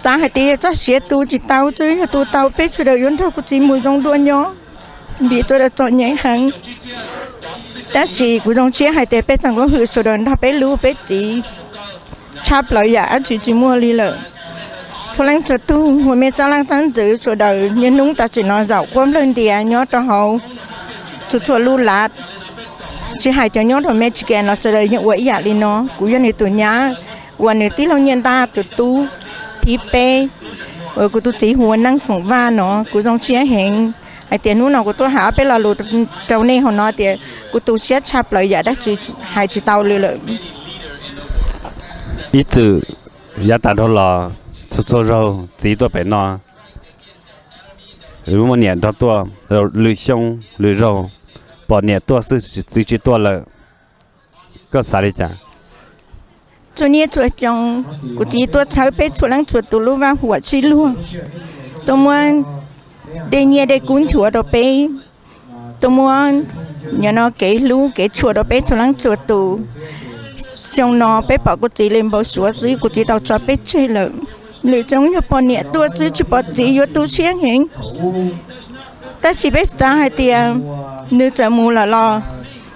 Xav hais tias yog txoj siav tu tsis tau xwb, yog tu tau peb sawv daws yuav nrog kuv txiv mus zoo dua nyob, vim sawv daws txom nyem heev. Tab sis kuv zoo siab hais tias peb txoj kev hwm sawv daws nrog peb hlub peb txiv tshaj plaws yam dab tsi tsis muaj li lawm. Txhua leej txhua tug uas me txoj leej txoj ntxwv sawv daws niaj hnub tam sim no zaum quaj nplawg ntias nyob rau hauv txhua txhua lub lav, tsis hais cov nyob rau Mexican los sawv daws yeej ua ib yam li no. Kuv yog nws tus nyab uas nws tij laug Nyiaj Ntaj tus tub thib peb, uas kuv tus txiv hu ua Neej Foom Vaj no. Kuv zoo siab heev hais tias hnub no kuv tuaj hais ob peb lo lus rau nej hauv no tias kuv tu siab tshaj plaws yam dab tsi hais tsis tau li lawm. Ib txwm yav tas dhau los txhua txhua zaug txiv tuaj pem no, muaj niam nrog tuaj, lwm xyoo lwm zaug pom niam tuaj xwb txiv tsis tuaj lawm. Koj xav li cas? Txhua niaj txhua xyoo kuv txiv tuaj txhawb peb txhua leej txhua tus lub vaj huam sib luag, tuaj muab dej nyiaj dej kub nchuav rau peb, tuaj muab nyob no kev hlub kev tshua rau peb txhua leej txhua tus. Xyoo no peb pom kuv txiv li npau suav xwb kuv txiv tau tso peb tseg lawm. Lwm xyoo yog pom niam tuaj xwb tsis pom txiv yuav tu siab heev. Tab sis peb xav hais tias nws txawm mus lawm los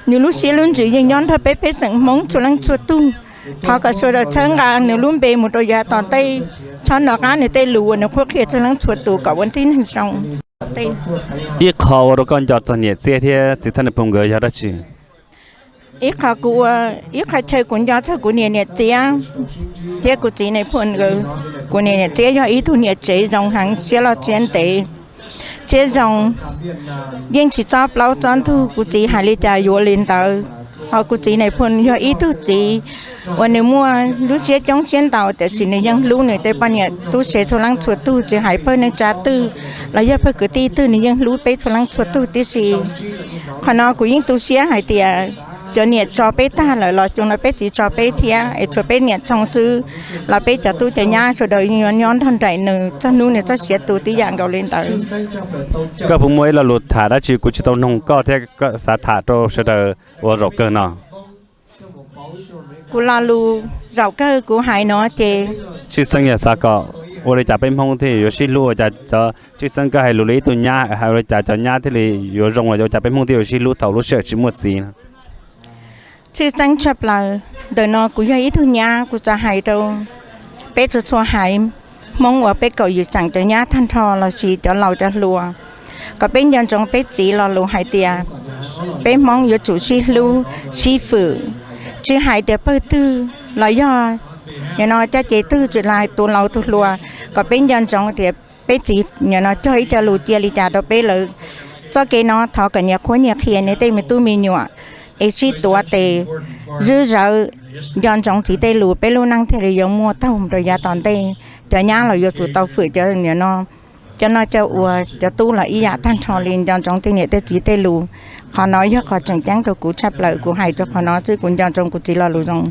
nws lub siab lub ntsws yeej nyob nrog peb peb tseem Hmoob txhua leej txhua tug. Thov kom sawv daws txhawb nqa nws lub npe mus rau yav tom ntej, txhob nco qab nws tej lus uas nws qhuab qhia txhua leej txhua tus kom ua tib neeg zoo. Ib qho ua rau koj nco txog niam txiab thiab txiv Thaj Nais Phoo nkawd yog dab tsi? Ib qho kuv ua, ib qho chaw kuv nco txog kuv niam niam txiab thiab kuv txiv Nais Phoo nkawd. Kuv niam niam txiab yog ib tug niam tsev zoo heev, siab loj siab ntev, siab zoo, yeej tsis txob plaub txob ntug, kuv txiv hais li cas yuav li ntawd. Ho kuv txiv Nais Phoo yog ib tug txiv uas nws muaj lub siab coob siab ntau tiam sis nws yeej hlub nws tej poj niam tub se txhua leej txhua tug, tsis hais pawg neej tsa twg los yog pawg kwv tij twg nws yeej hlub peb txhua leej txhua tug tib si. Qhov no kuv yeej tu siab hais tias cov niam tso peb tag lawm los xyoo no peb txiv tso peb thiab, es tshuav peb niam txhoov xwb los peb cov tub cov nyab sawv daws yeej yuav nyob nrog nraim nws txog hnub nws txoj sia tu tib yam nkaus li ntawd. Koj puas muaj ib lo lus tham dab tsi kuv tsis tau noog koj thiab koj xav tham rau sawv daws ua zaum kawg no? Kuv lo lus zaum kawg kuv hais no ces tshwj xeeb yog xav kom ua li cas peb Hmoob thiaj yuav sib hlub, ua cas cov tshwj xeeb koj hais lus li ib tug nyab hais ua li cas cov nyab thiaj li yuav zoo, ua cas peb Hmoob thiaj yuav sib hlub thaum lub sij hawm tsis muaj txiv no? Tshwj xeeb tshaj plaws ntawm no kuv yog ib tug nyab, kuv xav hais rau peb txhua txhua haiv Hmoob uas peb kaum yim xeem cov nyab tag nrho lossis cov laus cov hluas, kom peb nco ntsoov peb txiv lo lus hais tias peb Hmoob yuav tsum sib hlub sib fwm, tsis hais tias pawg twg los yog nim no caj ces twg tsis hais tus laus tus hluas, kom peb nco ntsoov tias peb txiv nim no cog ib co lus cia li cas rau peb lawm. Txoj kev no thov kom nyias qhuab nyias qhia nyias tej me tub me nyuam es sib tuav tes zwb zawv, nco ntsoov txiv tej lus, peb lub neej thiaj li yuav muaj taug mus rau yav tom ntej. Cov nyab los yuav tsum tau fwm cov nim no cov noj cov ua, cov tub los ib yam tag nrho li, nco ntsoov tej niam tej txiv tej lus. Qhov no yog qhov tseem ceeb rau kuv tshaj plaws, kuv hais rau qhov no xwb, kuv nco ntsoov kuv txiv lo lus zoo.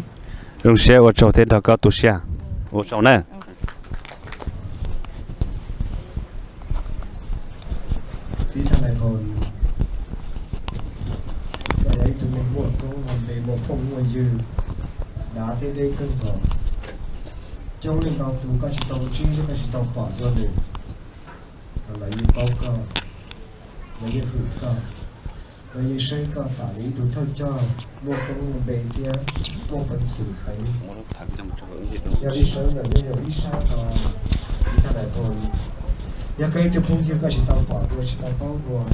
Zoo siab ua tsaug thiab nrog koj tu siab. Ua tsaug na. Tib thaj nais phoo, koj yog ib tug neeg muaj koob muaj npe, muaj phooj muaj ywg, dav thiab deb kawg nkaus. Coob leej ntau tus koj tsis tau ntsib thiab koj tsis tau pom dua lwm, lawv yeej paub koj, lawv yeej hwm koj, lawv yeej saib koj tas li ib tug thawj coj muaj koob muaj npe thiab muaj peev xwm heev. Yog li sawv ntawm nej yog ib sab no, ib thaj nais phoo, yog koj ib tug phooj ywg koj tsis tau pom dua, tsis tau paub dua,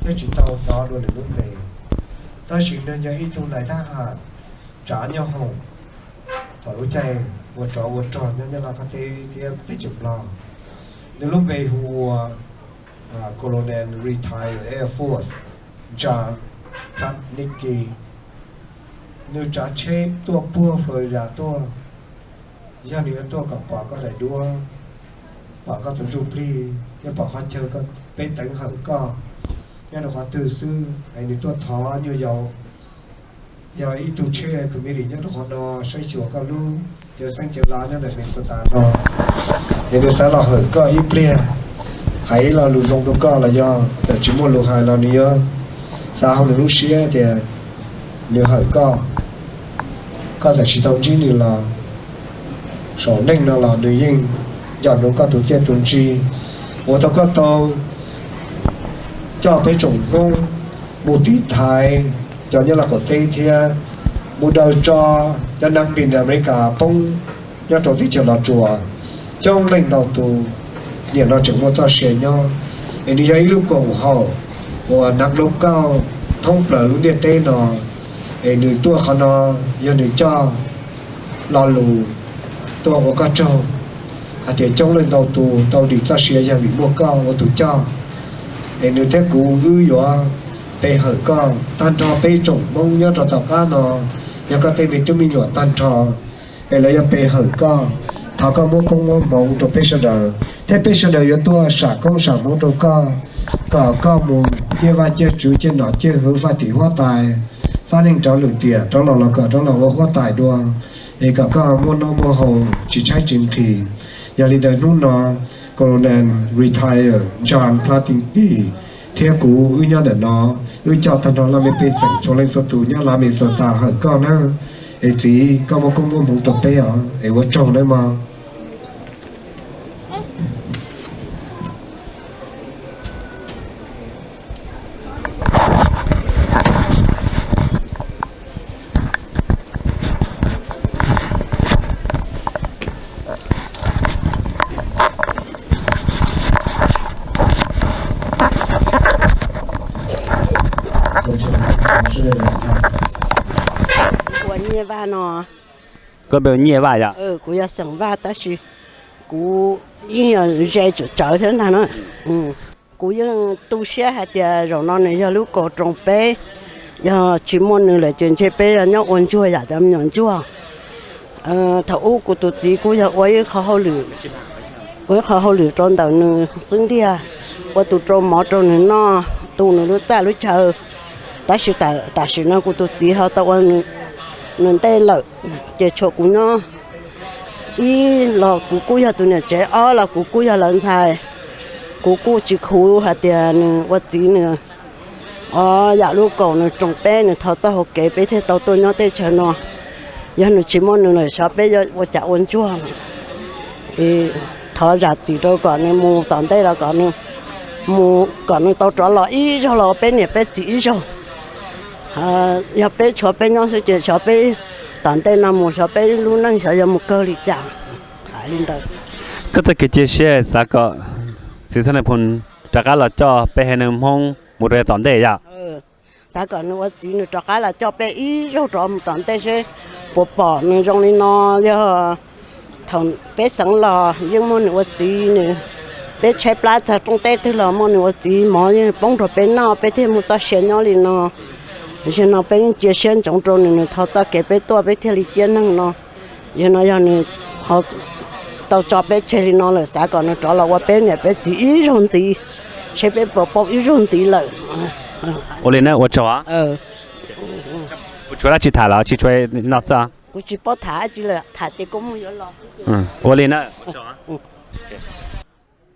thiab tsis tau hnov dua nws lub npe, tab sis nws yog ib tug nais thab ham tsav nyoob hoom thaum lub caij ua tsov ua rog nyob Nyab Laj qab teb thiab teb chaws Nplog. Nws lub npe hu ua Colonel Retired Air Force John Plotnicki. Nws tsav tsheb tuaj puag Florida tuaj, yog nws yuav tuaj kom pom koj daim duab, pom koj tus ntsuj plig, yog pom qhov chaw peb teev hawm koj nyob rau qhov twg xwb, es nws tuaj thov nyuaj yaus. Yog ib tug tsheb committee nyob rau qhov no saib xyuas koj lub cawv xeeb cawv lav nyob ntawm Minnesota no, es nws xav los hawm koj ib pliag, hais ib lo lus zoo rau koj los yog txawm tsis muaj lus hais los nws yuav xav hauv nws lub siab tias nws hawm koj. Koj txawm tsis tau ntsib nws los saum neej no los nws yeej nco ntsoov koj tus txiaj tus ntsig uas tau koj tau coj peb tsoom Hmoob mus tiv thaiv cov nyob Lauj Kaum teb thiab mus daws tso cov neeg pis Amelikas poob nyob rau teb chaws Los Tsuas coob leej ntau tus. Nim no tseem muaj txoj sia nyob, es nws yog ib lub koom haum uas neeg lub kauj thoob plaws lub ntiaj teb no, es nws tuaj qhov no yog nws coj lo lus tuaj ua koj tsaug hais tias coob leej ntau tus tau dim txoj sia yog vim muaj koj ua tus coj. Es nws thiab kuv wb yuav pe hawm koj tag nrho peb tsoom Hmoob nyob rau tom qab no, yog koj tej me tub me nyuam tag nrho, es lawv yuav pe hawm koj. Thov koj muab koob muab hmoov rau peb sawv daws, thiab peb sawv daws yuav tuaj sam koob sam hmoov rau koj, kom koj mus ciaj vaj ciaj tsev, ciaj nom ciaj hwv, faj tim huab tais, faj neej rov lwm tiam rov los los kom rov los ua huab tais dua, es kom koj muaj noj muaj haus tsis tshaib tsis nqhis. Yog li ntawd hnub no Colonel Retired John Plotnicki thiab kuv wb nyob ntawm no, wb coj tag nrho laj mej pej xeem txhua leej txhua tus nyob Las Minnesota hawm koj na. Es txiv, koj muab koob muab hmoov rau peb os, es ua tsaug nawb mog. Ua Nyiaj Vaj no. Koj npe Nyiaj Vaj yom? Kuv yog xeem Vaj tab sis kuv yeej yog ze tsawv tsawv thiab ntag na. Kuv yeej tu siab hais tias zaum no nws yog lub kaum roos peb, yog tsis muaj nws lawm ces ntshe peb yog nyob ua ntsuag yam cov me nyuam ntsuag. Thaum ub kuv tus txiv kuj yog ua ib qho hauj lwm, ua ib qho hauj lwm rau ntawm nws xub ntiag, ua tus rau mov rau nws noj, tu nws lub txaj lub chaw. Tab sis tam sim no kuv tus txiv ho tau ua nws ntej lawm, ces tshuav kuv nyob. Ib los kuv kuj yog tus niam tsev, ob los kuv kuj yog lawv ntxhais. Kuv kuj tsis khuv hais tias nws ua txiv nws, o, yam lub kaum nws roos peb, nws thov txoj hau kev peb thiaj tau tuaj nyob teb chaws no. Yog nws tsis muaj nws lawm xyov peb yuav ua cas ua ntsuag. Thov zam txim rau kom nws mus tom ntej los kom nws mus, kom nws tau rov los ib zaug los ua peb niam peb txiv ib zaug. Yog peb tshuav peb nyob xwb ces xyov peb tom ntej no mus xyov peb lub neej xyov yuav mus kawg li cas. Hais li ntawd. Koj txoj kev cia siab xav kom txiv Thaj Nais Phoo rov qab los coj peb haiv neeg Hmoob mus rau yav tom ntej yom? Xav kom nws ua txiv nws rov qab los coj peb ib zaug rov mus tom ntej seb puas pom nws zoo li no, yog thaum peb xeev los yeej muaj nws ua txiv, nws, peb tshaib plab txog rooj teb twg los muaj nws ua txiv, mov yeej poob rau peb noj peb thiaj muaj txoj sia nyob li no. Yog no peb yeej cia siab ntsoov rau nws, nws thov txoj kev peb tuaj peb thiaj li ciaj neeg no. Yog no yog nws ho tau tso peb tseg li no lawm, xav kom nws rov los ua peb niam peb txiv ib zaug ntxiv, seb peb puas paub ib zaug ntxiv lawm. Ua li na, ua tsaug. Puas tshuav dab tsi tham los tsis tshuav no xwb? Kuv tsis paub tham dab tsi lawm, tham tias kuv mus yuav los xwb. Ua li na.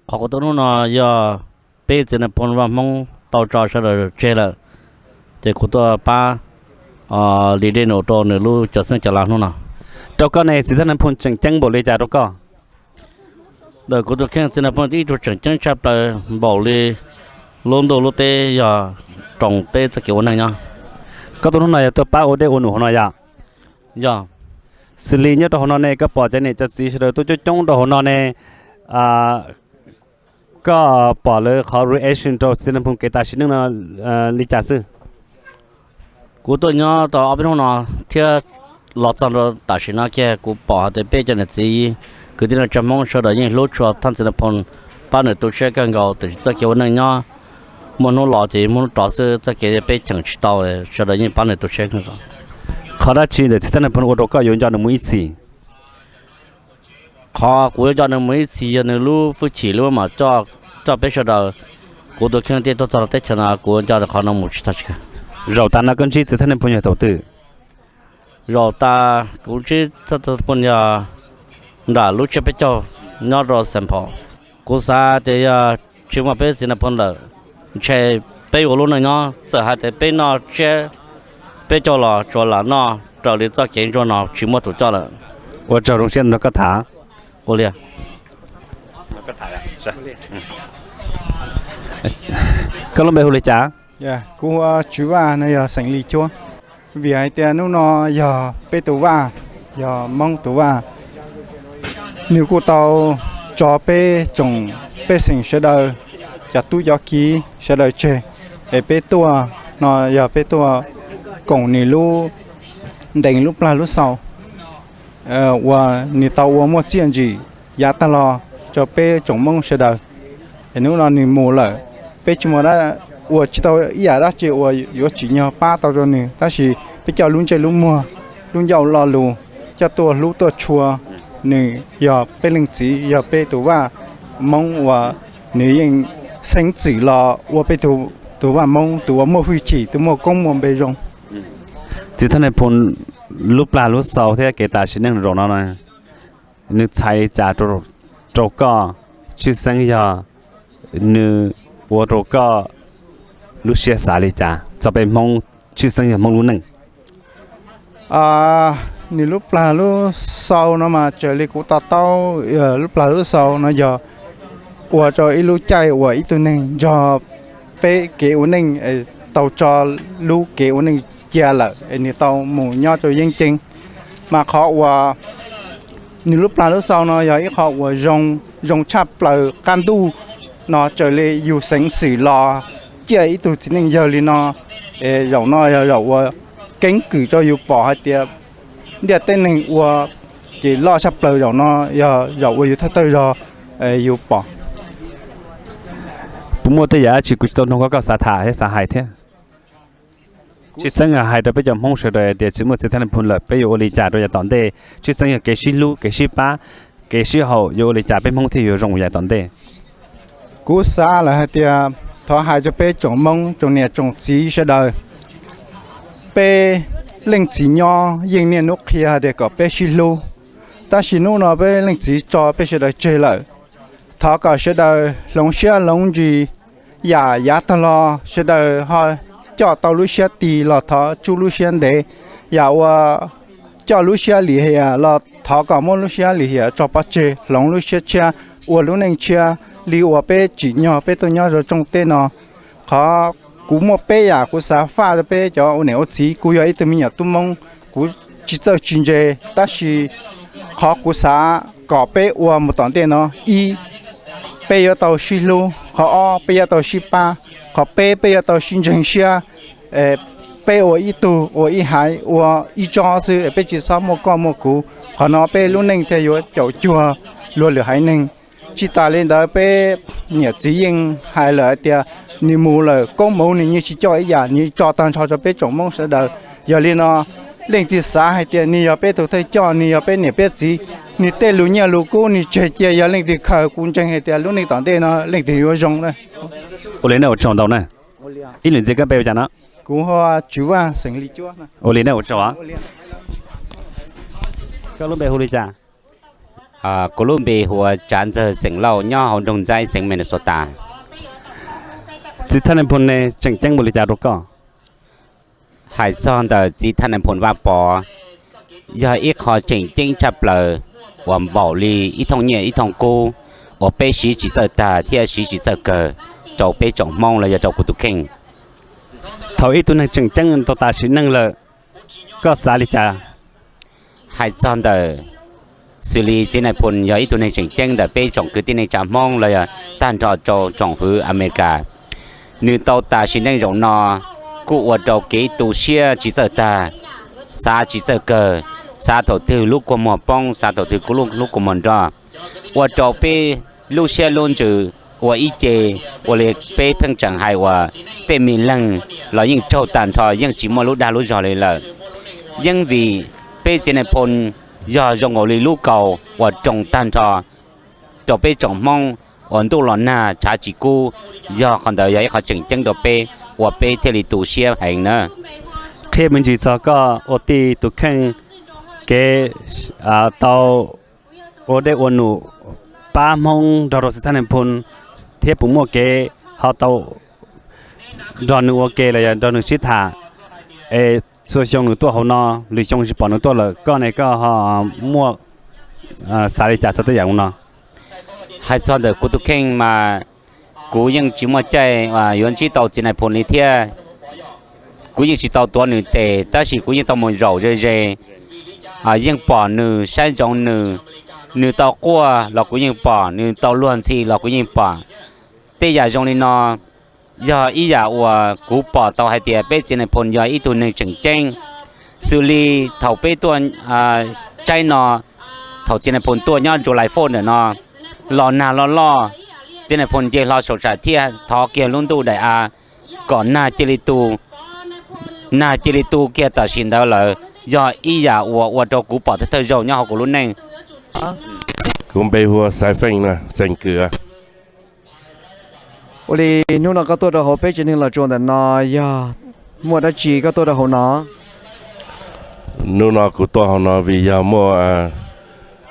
Qhov kuv tuaj hnub no yog peb txiv Nais Phoo Vaj Hmoob tau tso sawv daws tseg lawm, ces kuv tuaj pab li dej num rau nws lub cov xeeb cov laus hnub no. Rau koj ne txiv Thaj Nais Phoo tseem ceeb npaum li cas rau koj? Ntawm kuv tus kheej txiv Nais Phoo ib tug tseem ceeb tshaj plaws npaum li lub ntuj lub teb yog roos peb txoj kev ua neej nyob. Koj tuaj hnub no yog tuaj pab ua dej ua num hauv no yom? Yog. Xws li nyob rau hauv no ne koj pom cov niam cov txiv sawv daws tuaj coob coob rau hauv no ne, koj pom lawv qhov reaction rau txiv Nais Phoo kev tas sim neej no li cas xwb? Kuv tuaj nyob tau ob peb hnub no thiab los txog rau tam sim no kiag kuv pom hais tias peb cov niam txiv kwv tij neej tsa Hmoob sawv daws yeej hlub tshua thaj txiv Nais Phoo, pab nws tu siab kawg nkaus tiam sis txoj kev ua neej nyob muaj hnub los ces muaj hnub rov xwb, txoj kev peb cheem tsis tau, sawv daws yeej pab nws tu siab kawg nkaus. Qhov dab tsi ntawm txiv Thaj Nais Phoo ua rau koj yuav nco nws mus ib txhis? Qhov kuv yuav nco nws mus ib txhis yog nws lub hwj chim lub mam coj peb sawv daws, kuv tus kheej thiaj tuaj txog rau teb chaws no, kuv yuav nco nws qhov no mus tsis tag tsis kawg. Zaum tas no koj ntsib txiv Thaj Nais Phoo yog thaum twg? Zaum tas kuv ntsib txiv Thaj Nais Phoo yog nram lub tsiab peb caug nyob rau Saint Paul. Kuv xav tias yog tsis muaj peb txiv Nais Phoo lawm, ntshe peb ua lub neej nyob txawm hais tias peb noj tsiab peb caug los tsuas lam noj raws li txoj kev ntsuag no tsis muaj tus coj lawm. Ua tsaug zoo siab nrog koj tham. Ua li. Koj lub npe hu li cas? Kuv hu ua Tswv Vaj no yog xeem Lis Cuab. Vim hais tias hnub no yog peb tus vaj, yog Hmoob tus vaj, nws kuj tau tso peb tsoom pej xeem sawv daws, cov tub cov kiv sawv daws tseg, es peb tuaj no yog peb tuaj koom nws lub ntees lub plag lub xaus uas nws tau ua muaj txiaj ntsim yav tag los rau peb tsoom Hmoob sawv daws. Es hnub no nws mus lawm, peb tsis muaj ua tsis tau ib yam dab tsi uas yuav tsim nyog pab tau rau nws, tab sis peb coj lub ntsej lub muag, lub ncauj lo lus, coj tuaj hlub tuaj tshua. Nws yog peb leej txiv, yog peb tus vaj Hmoob uas nws yeej xeeb txwm los ua peb tus vaj Hmoob tus uas muaj hwj chim, tus muaj koob muaj npe zoo. Txiv Thaj Nais Phoo lub plag lub xaus thiab kev tas sim neej zaum no, nws txhais li cas rau koj? Tshwj xeeb yog nws ua rau koj lub siab xav li cas txog peb Hmoob, tshwj xeeb yog Hmoob lub neej? Nws lub plag lub xaus no mas raws li kuv to taub, lub plag lub xaus no yog ua rau ib lub caij uas ib tug neeg nrog peb kev ua neej tau tso lub kev ua neej cia lawm es nws tau mus nyob rau yeeb ceeb. Mas qhov uas nws lub plag lub xaus no yog ib qho uas zoo tshaj plaws qab ntuj no, raws li yus xeev xwm los ciaj ib tug txiv neej yawg li no, es zaum no yog zaum uas keeb kwm rau yus pom hais tias ntiaj teb neeg ua ces loj tshaj plaws, zaum no yog zaum uas yus thawj thawj zog yus pom. Puas muaj tej yam dab tsi kuv tsis tau nug koj, koj xav tham thiab xav hais thiab? Tshwj xeeb yog hais rau peb cov Hmoob sawv daws tias tsis muaj txiv Thaj Nais Phoo lawm peb yuav ua li cas rau yav tom ntej? Tshwj xeeb yog kev sib hlub, kev sib pab, kev sib haum, yuav ua li cas peb Hmoob thiaj yuav zoo yav tom ntej? Kuv xav lawm hais tias thov hais rau peb tsoom Hmoob tsoom niam tsoom txiv sawv daws, peb leej txiv nyob yeej niaj hnub qhia hais tias kom peb sib hlub, tab sis hnub no peb leej txiv tso peb sawv daws tseg lawm. Thov kom sawv daws hloov siab hloov ntsws, yam yav tag los sawv daws ho coj tau lub siab ti los thov tsub lub siab ntev, yam uas coj lub siab lim hiam los thov kom muab lub siab lim hiam tso pov tseg, hloov lub siab tshiab, ua lub neej tshiab li uas peb tsim nyog peb tuaj nyob rau rooj teb no. Qhov Kuv muaj peb yam kuv xav faj rau peb cov ua niam ua txiv. Kuv yog ib tug me nyuam tub Hmoob, kuv tsis txawj tsis ntse, tab sis qhov kuv xav kom peb ua mus tom ntej no, ib, peb yuav tau sib hlub, qhov ob, peb yuav tau sib pab, qhov peb, peb yuav tau sib ntseeg siab. Peb ua ib tug ua ib haiv ua ib tsob xwb, peb tsis txhob muaj koj muaj kuv, qhov no peb lub neej thiaj yuav caum cuag luag lwm haiv neeg. Tsis tas li ntawd peb niam txiv yeej hais lawm hais tias nws mus lawm koob hmoov nws yeej tsis coj ib yam, nws tso tag nrho rau peb tsoom Hmoob sawv daws. Yog li no leej twg xav hais tias nws yog peb tus thawj coj, nws yog peb niam peb txiv, nws tej lus nyiaj lus kub nws tseg cia, yog leej twg khaws, kuv ntseeg hais tias lub neej tom ntej no leej twg yuav zoo na. Ua li nej ua tsaug ntau na. Ib lwm ntxiv koj npe ua cas no? Kuv hu ua Tswv Vaj xeem Lis Cuab. Ua li nej ua tsaug. Koj lub npe hu li cas? Kuv lub npe hu ua Tsav Ntxawg xeem Lauj nyob hauv nroog Ntxaib xeev Minnesota. Txiv Thaj Nais Phoo ne tseem ceeb npaum li cas rau koj? Hais txog ntawm txiv Thaj Nais Phoo Vaj Pov, yog ib qho tseem ceeb tshaj plaws uas npaum li ib thooj nyiaj ib thooj kub uas peb siv tsis txawj tag thiab siv tsis txawj kawg rau peb tsoom Hmoob los yog rau kuv tus kheej. Thaum ib tug neeg tseem ceeb tau tas sim neej lawm, koj xav li cas? Hais txog ntawm, xws li txiv Nais Phoo yog ib tug neeg tseem ceeb ntawm peb tsoom kwv tij neej tsa Hmoob los yog tag nrho rau tsoom hwv Amelikas. Nws tau tas sim neej zaum no kuj ua rau kev tu siab tsis txawj tag, xav tsis txawj kawg, xav thaum twg lub kua muag poob, xav thaum twg lub kua muag nro, ua rau peb lub siab lub ntsws ua ib ce. Ua li peb pheej tseem hais uas tej me leeg los yeej raug tag nrho, yeej tsis muaj lub dag lub zog li lawm. Yeej vim peb txiv Nais Phoo yog zoo nkaus li lub kaus uas roos tag nrho rau peb tsoom Hmoob uas ntuj los nag tshav tsis kub, yog qhov ntawd yog ib qho tseem ceeb rau peb uas peb thiaj li tu siab heev na. Qhia me ntsis txog koj ua tij tus kheej kev tau ua dej ua num pab Hmoob nrog rau txiv Thaj Nais Phoo thiab puas muaj kev ho tau nrog nws ua ke los yog nrog nws sib tham, es txhua xyoo nws tuaj hauv no, lwm xyoo tsis pom nws tuaj lawm, koj ne koj ho muaj xav li cas txog tej yam no? Hais txog ntawm kuv tus kheej mas kuv yeej tsis muaj caij yuav ntsib tau txiv Nais Phoo li thiab. Kuv yeej tsis tau tuav nws tes, tab sis kuv yeej tau mus zaum ze ze, yeej pom nws, saib ntsoov nws. Nws tau quaj los kuv yeej pom, nws tau luag ntxhi los kuv yeej pom. Tej yam zoo li no yog ib yam uas kuv pom tau hais tias peb txiv Nais Phoo yog ib tug neeg tseem ceeb. Xws li thaum peb tuaj tsaib no, thaum txiv Nais Phoo tuaj nyob July Fourth ntawm no, los nag loj loj, txiv Nais Phoo nce hlo saum tsam thiaj thov kiag lub ntuj daim av kom nag cia li tu. Nag cia li tu kiag tam sim ntawd lawm, yog ib yam uas ua rau kuv pom thawj thawj zaug nyob hauv kuv lub neej. Kuv npe hu ua Xaiv Feej no, xeem Kws. Ua li hnub no koj tuaj rau hauv peb tsev neeg Los Tsuas ntawm no yog muaj dab tsi koj tuaj rau hauv no? Hnub no kuv tuaj hauv no vim yog muaj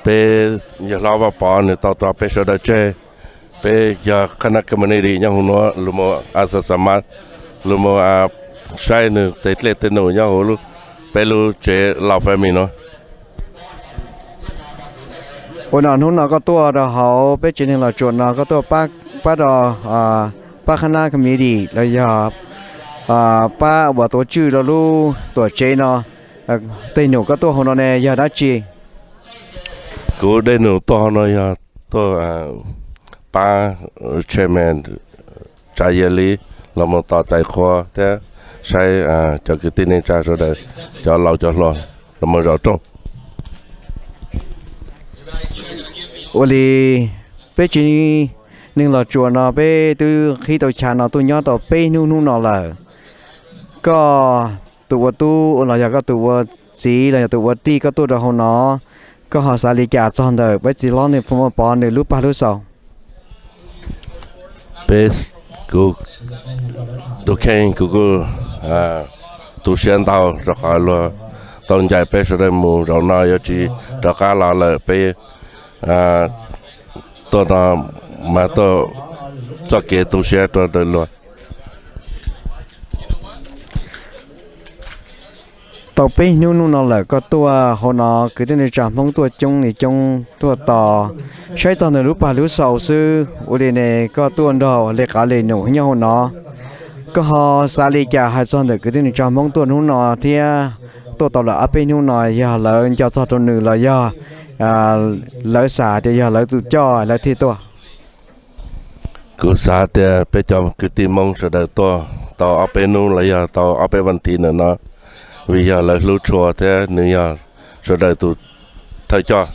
peb yawg hlob Vaj Pov nws tau tso peb sawv daws tseg. Peb yog qhab nab community nyob hauv no, los mus a xa xa mab, los mus saib nws tej dej tej num nyob hauv peb lub tsev laus family no. Ua no hnub no koj tuaj rau hauv peb tsev neeg Los Tsuas no koj tuaj pab rau pab qhab nab community los yog pab ua tuav tswj rau lub tuam tsev no. Tej num koj tuaj hauv no ne yog dab tsi? Kuv dej num tuaj hauv no yog tuaj pab chairman Tsav Yias Lis los mus tos txais qhua thiab saib cov kwv tij neej tsa sawv daws, cov laus cov hluas los mus zaum rooj. Ua li peb tsev neeg Los Tsuas no peb twb qhib tau chav no tuaj nyob tau peb hnub hnub no lawm. Koj tus ua tub los yog koj tus ua txiv los yog tus ua tij koj tuaj rau hauv no, koj ho xav li cas txog ntawm peb txiv hlob Nais Phoo Vaj Pov nws lub paj lub xaus? Peb, kuv tus kheej kuv kuj tu siab ntau rau qhov luag tau ncaim peb sawv daws mus, zaum no yuav tsis rov qab los lawm, peb tuaj no mas tuaj txoj kev tu siab rau ntawm luag. Tau peb hnub hnub no lawm koj tuaj hauv no kwv tij neej tsa Hmoob tuaj coob li coob tuaj tos, saib txog ntawm lub paj lub xaus xwb, ua li ne koj tuaj nrog li qav li num nyob hauv no, Koj ho xav li cas hais txog ntawm kwv tij neej tsa Hmoob tuaj hnub no thiab tuaj tau lawm ob peb hnub no, yog lawv nco txog rau nws los yog lawv xav tias yog lawv tus coj lawv thiaj tuaj? Kuv xav tias peb cov kwv tij Hmoob sawv daws tuaj tau ob peb hnub los yog tau ob peb vas thiv ntawm no, vim yog lawv hlub tshua thiab nws yog sawv daws tus thawj coj.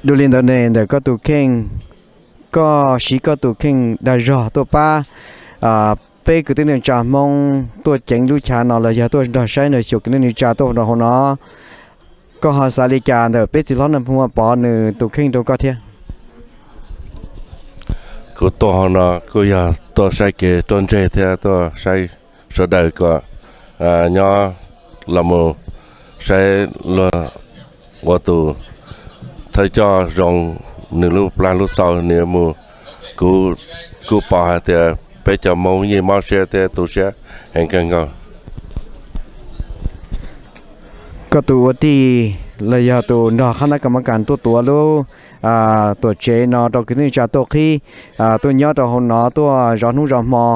Dua li ntawd ne, ntawm koj tus kheej, koj siv koj tus kheej dag zog tuaj pab peb kwv tij neej tsa Hmoob tuaj ceev lub chav no los yog tuaj nrog saib nrog xyuas kwv tij neej tsa tuaj rau hauv no. Koj ho xav li cas ntawm peb txiv hlob Naj Phoo Vaj Pov nws tus kheej rau koj thiab? Kuv tuaj hauv no kuj yog tuaj saib kev ruaj ntseg thiab tuaj saib sawv daws kom nyob los mus saib luag ua tus thawj coj zoo, nws lub plag lub xaus nws yuav mus. Kuv kuj pom hais tias peb cov Hmoob yeej mob siab thiab tu siab heev kawg nkaus. Koj tus ua tij los yog tus nrog qhab nab ka mab kas tuaj tuav lub tuam tsev no rau kwv tij neej tsa tuaj qhib, tuaj nyob rau hauv no tuaj zov hnub zov hmo,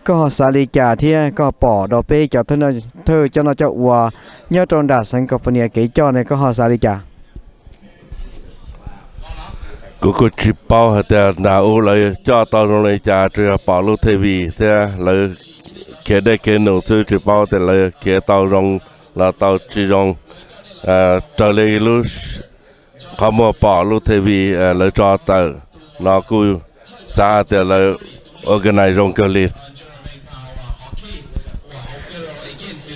koj ho xav li cas thiab koj pom rau peb cov thawj coj noj coj ua nyob rau nram xeev California kev coj ne koj ho xav li cas? Kuv kuj tsis paub hais tias nram u lawv coj tau zoo li cas, tsuas yog pom lub T V thiab lawv khiav dej khiav num xwb, tsis paub tias lawv khiav tau zoo los tau tsis zoo. Raws li lub qhov muag pom lub T V lawv tso tawm no kuj xav tias lawv organize zoo kawg li.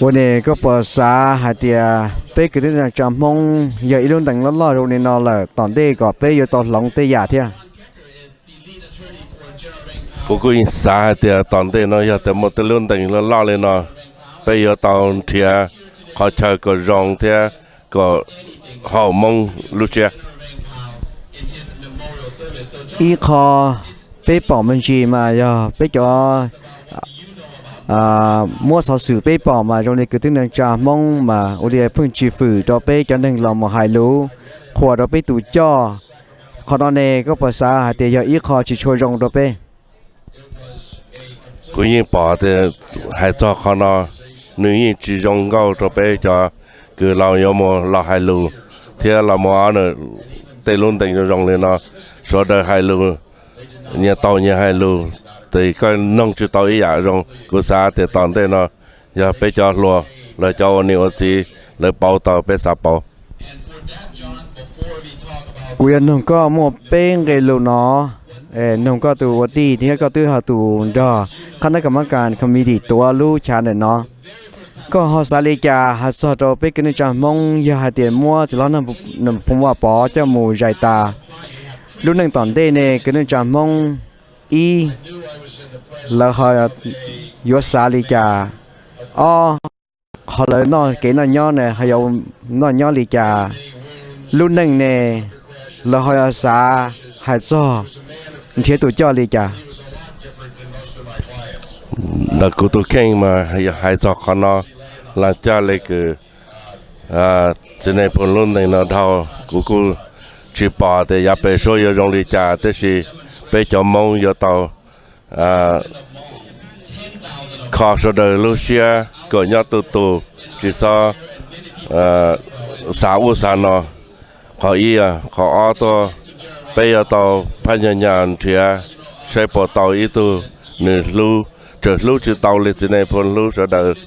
Ua ne koj puas xav hais tias peb kwv tij neej tsa Hmoob yog ib lub ntees loj loj zoo li no lawm tom ntej kom peb yuav tau hloov tej yam thiab? Kuv kuj yeej xav hais tias tom ntej no yog tias muaj tej lub ntees loj loj li no, peb yuav tau nrhiav qhov chaw kom zoo thiab kom haum Hmoob lub siab. Ib qho peb pom me ntsis mas yog peb cov muab xov xwm peb pom mas zoo li kwv tij neej tsa Hmoob mas ua li pheej tsis fwm rau peb cov neeg los mus hais lus, qhuas rau peb tus coj. Qhov no ne koj puas xav hais tias yog ib qho tsis tshua zoo rau peb? Kuv yeej pom tias hais txog qhov no, nws yeej tsis zoo nkauj rau peb cov kws los yuav mus los hais lus thiab los mus ob tej lub ntees zoo zoo li no. Sawv daws hais lus nyias tau nyias hais lus, tes koj noog tsis tau ib yam zoo. Kuv xav tias tom ntej no yog peb cov hluas los cov ua niam ua txiv lawv pauv tau peb xav pauv. Kuv yuav noog koj muaj peb nqe lus no, noog koj tus ua tij thiab koj twb ho tus nrog qhab nab ka mab kas committee tuav lub chav ntawm no. Koj ho xav li cas hais txog rau peb kwv tij neej tsa Hmoob yog hais tias muab txiv hlob Naj Phoo Vaj Pov coj mus zais tas? Lub neej tom ntej ne kwv tij neej tsa Hmoob, ib, lawv ho yuav xav li cas? Ob, qhov lawv noj kev noj nyob ne ho yuav noj nyob li cas? Lub neej ne lawv ho yuav xav hais txog nrhiav tus coj li cas? Ntawm kuv tus kheej mas yog hais txog qhov no, los coj li kws txiv Nais Phoo lub ntees no dhau, kuv kuj tsis pom tias yav pem suab yuav zoo li cas, tab sis peb cov Hmoob yuav tau kho sawv daws lub siab kom nyob tu tus, tsis txhob xav ub xav no. Qhov ib, qhov ob tuaj, peb yuav tau phab nyas nyas nrhiav saib puas tau ib tug nws hlub, tseem hlub tsis tau li txiv Nais Phoo hlub sawv daws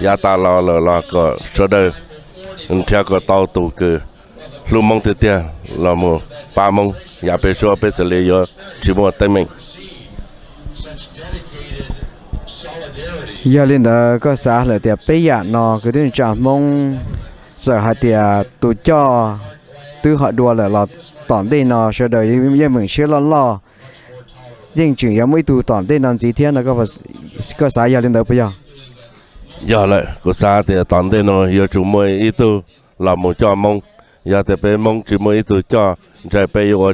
yav tas los lawm los kom sawv daws nrhiav kom tau tus kws hlub Hmoob tiag tiag los mus pab Hmoob, yav pem suab peb xws li yuav tsis muaj teeb meem. Yog li ntawd koj xav lawm tias peb yam no kwv tij neej tsa Hmoob, txawm hais tias tus coj twb ho dua lawm los tom ntej no sawv daws yeej meem siab loj loj, yeej tseem yuav muaj ib tug tom ntej no ntxiv thiab no, koj xav yog li ntawd puas yog? Yog lawm, kuv xav tias tom ntej no yuav tsum muaj ib tug los mus coj Hmoob. Yog tias peb Hmoob tsis muaj ib tug coj, ntshai peb yuav ua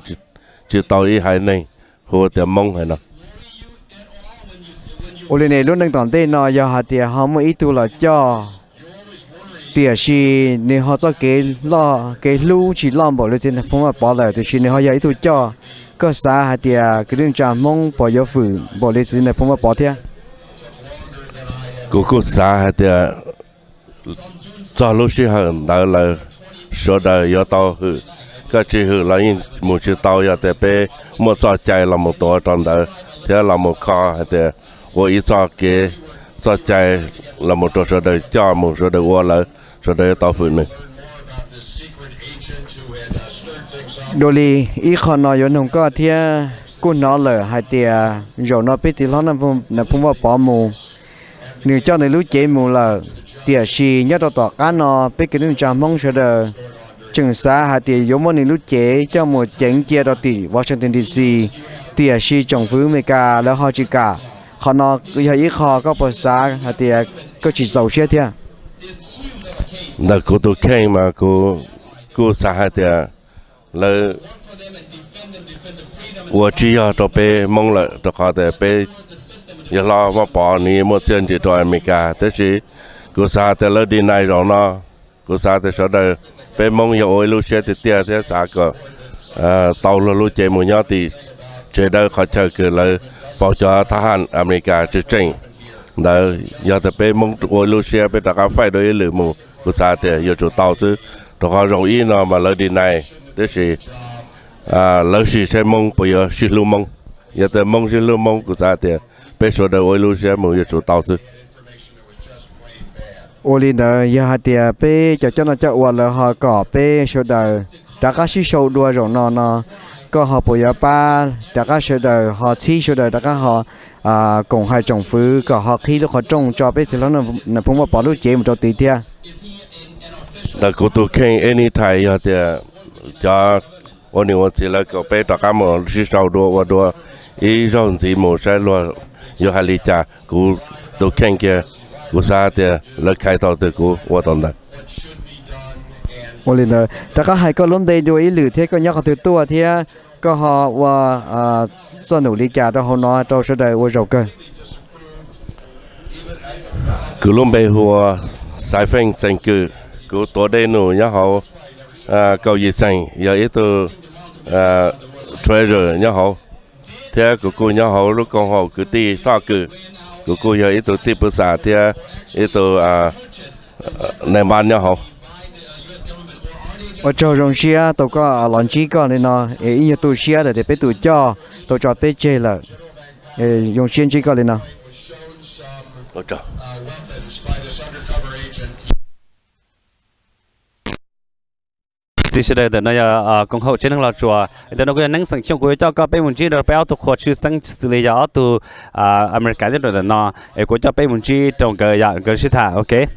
tsis tau ib haiv neeg hu tias Hmoob hais no. Ua li ne lub neej tom ntej no yog hais tias ho muaj ib tug los coj, tiam sis nws ho txoj kev hlub tsis loj npaum li txiv Nais Phoo Vaj Pov lawm, tiam sis nws ho yog ib tug coj, Koj xav hais tias kwv tij neej tsa Hmoob puas yuav hwm npaum li txiv nais phoo Vaj Pov thiab? Kuv kuj xav hais tias txog lub sij hawm ntawd lawm, sawv daws yuav tau hwm. Koj tsis hwm los yeej mus tsis tau. Yog tias peb muaj txoj cai los mus tuav rau ntawd thiab los mus kho hais tias ua ib txoj kev, txoj cai los mus rau sawv daws coj mus sawv daws ua lawm, sawv daws yuav tau hwm nws. Dua li, ib qho no yuav noog koj thiab. Kuj hnov lawm hais tias zaum no peb txiv hlob nais phoo Vaj Pov mus, nws coj nws lub cev mus lawm, tiam sis nyob rau tom qab no peb kwv tij neej tsa Hmoob sawv daws tseem xav hais tias yuav muab nws lub cev coj mus ceev cia rau tim Washington D C, tiam sis tsoom fwv Amelikas lawv ho tsis kam. Qhov no yog ib qho koj puas xav hais tias koj tsis txaus siab thiab? Ntawm kuv tus kheej mas kuv kuj xav hais tias lawv ua tsis yog rau peb Hmoob lawm, rau qhov tias peb yawg hlob Vaj Pov nws muaj txiaj ntsig rau Amelikas, tiam sis kuv xav tias lawv deny zaum no, kuv xav tias sawv daws peb Hmoob yog ua ib lub siab tiag tiag thiab xav kom tau luag lub cev mus nyob tim tsev dawb qhov chaw kws lawv faus cov thab ham Amelikas tseem tseem ntawd. Yog tias peb Hmoob ua ib lub siab peb rov qab faij dua ib lwm mus, kuv xav tias yuav tsum tau xwb, rau qhov zaum ib no mas lawv deny, tiam sis lawv sim saib Hmoob puas yuav sib hlub Hmoob. Yog tias Hmoob sib hlub Hmoob, kuv xav tias peb sawv daws ua ib lub siab mus yuav tsum tau xwb. Ua li ntawd yog hais tias peb cov coj noj coj ua lawv ho kom peb sawv daws rov qab sib sau dua zaum no no, koj ho puas yuav pab rov qab sawv daws ho txhib sawv daws rov qab ho koom hais tsoom fwv kom ho qhib lub qhov rooj tso peb txiv hlob nais phoo Vaj Pov lub cev mus rau tid thiab? Ntawm kuv tus kheej anytime yog tias cov ua niam ua txiv lawv kom peb rov qab mus sib sau dua ua dua ib zaug ntxiv mus saib luag yuav hais li cas, kuv tus kheej kiag kuv xav tias lawv khaiv tau twg kuv ua tau ntawd. Ua li ntawd rov qab hais koj lub npe dua ib lwm thiab koj nyob qhov twg tuaj thiab koj ho ua txoj num li cas rau hauv no rau sawv daws ua zaum kawg? Kuv lub npe hu ua Xaiv Feej xeem Kws. Kuv tuav dej num nyob hauv kaum yim xeem, yog ib tug treasurer nyob hauv, thiab kuv kuj nyob hauv lub koom haum kwv tij Thoj Kws. Kuv kuj yog ib tug tij pwv xam thiab ib tug nai npab nyob hauv. Ua tsaug zoo siab tau koj los ntsib koj li no, es ib nyuag tu siab lawm tias peb tus coj tau tso peb tseg lawm. Zoo siab ntsib koj li no. Txiv sawv daws, ntawm no yog koom haum tsev neeg Los Tsuas, ntawm no kuv yog Neeb xeem Xyooj, kuv yuav coj koj peb mus ntsib rau peb ob tug qhua tshwj xeeb xws li yog ob tug Amelikas nyob rau ntawm no, es kuv coj peb mus ntsib rau nkawd, nkawd sib tham, ok.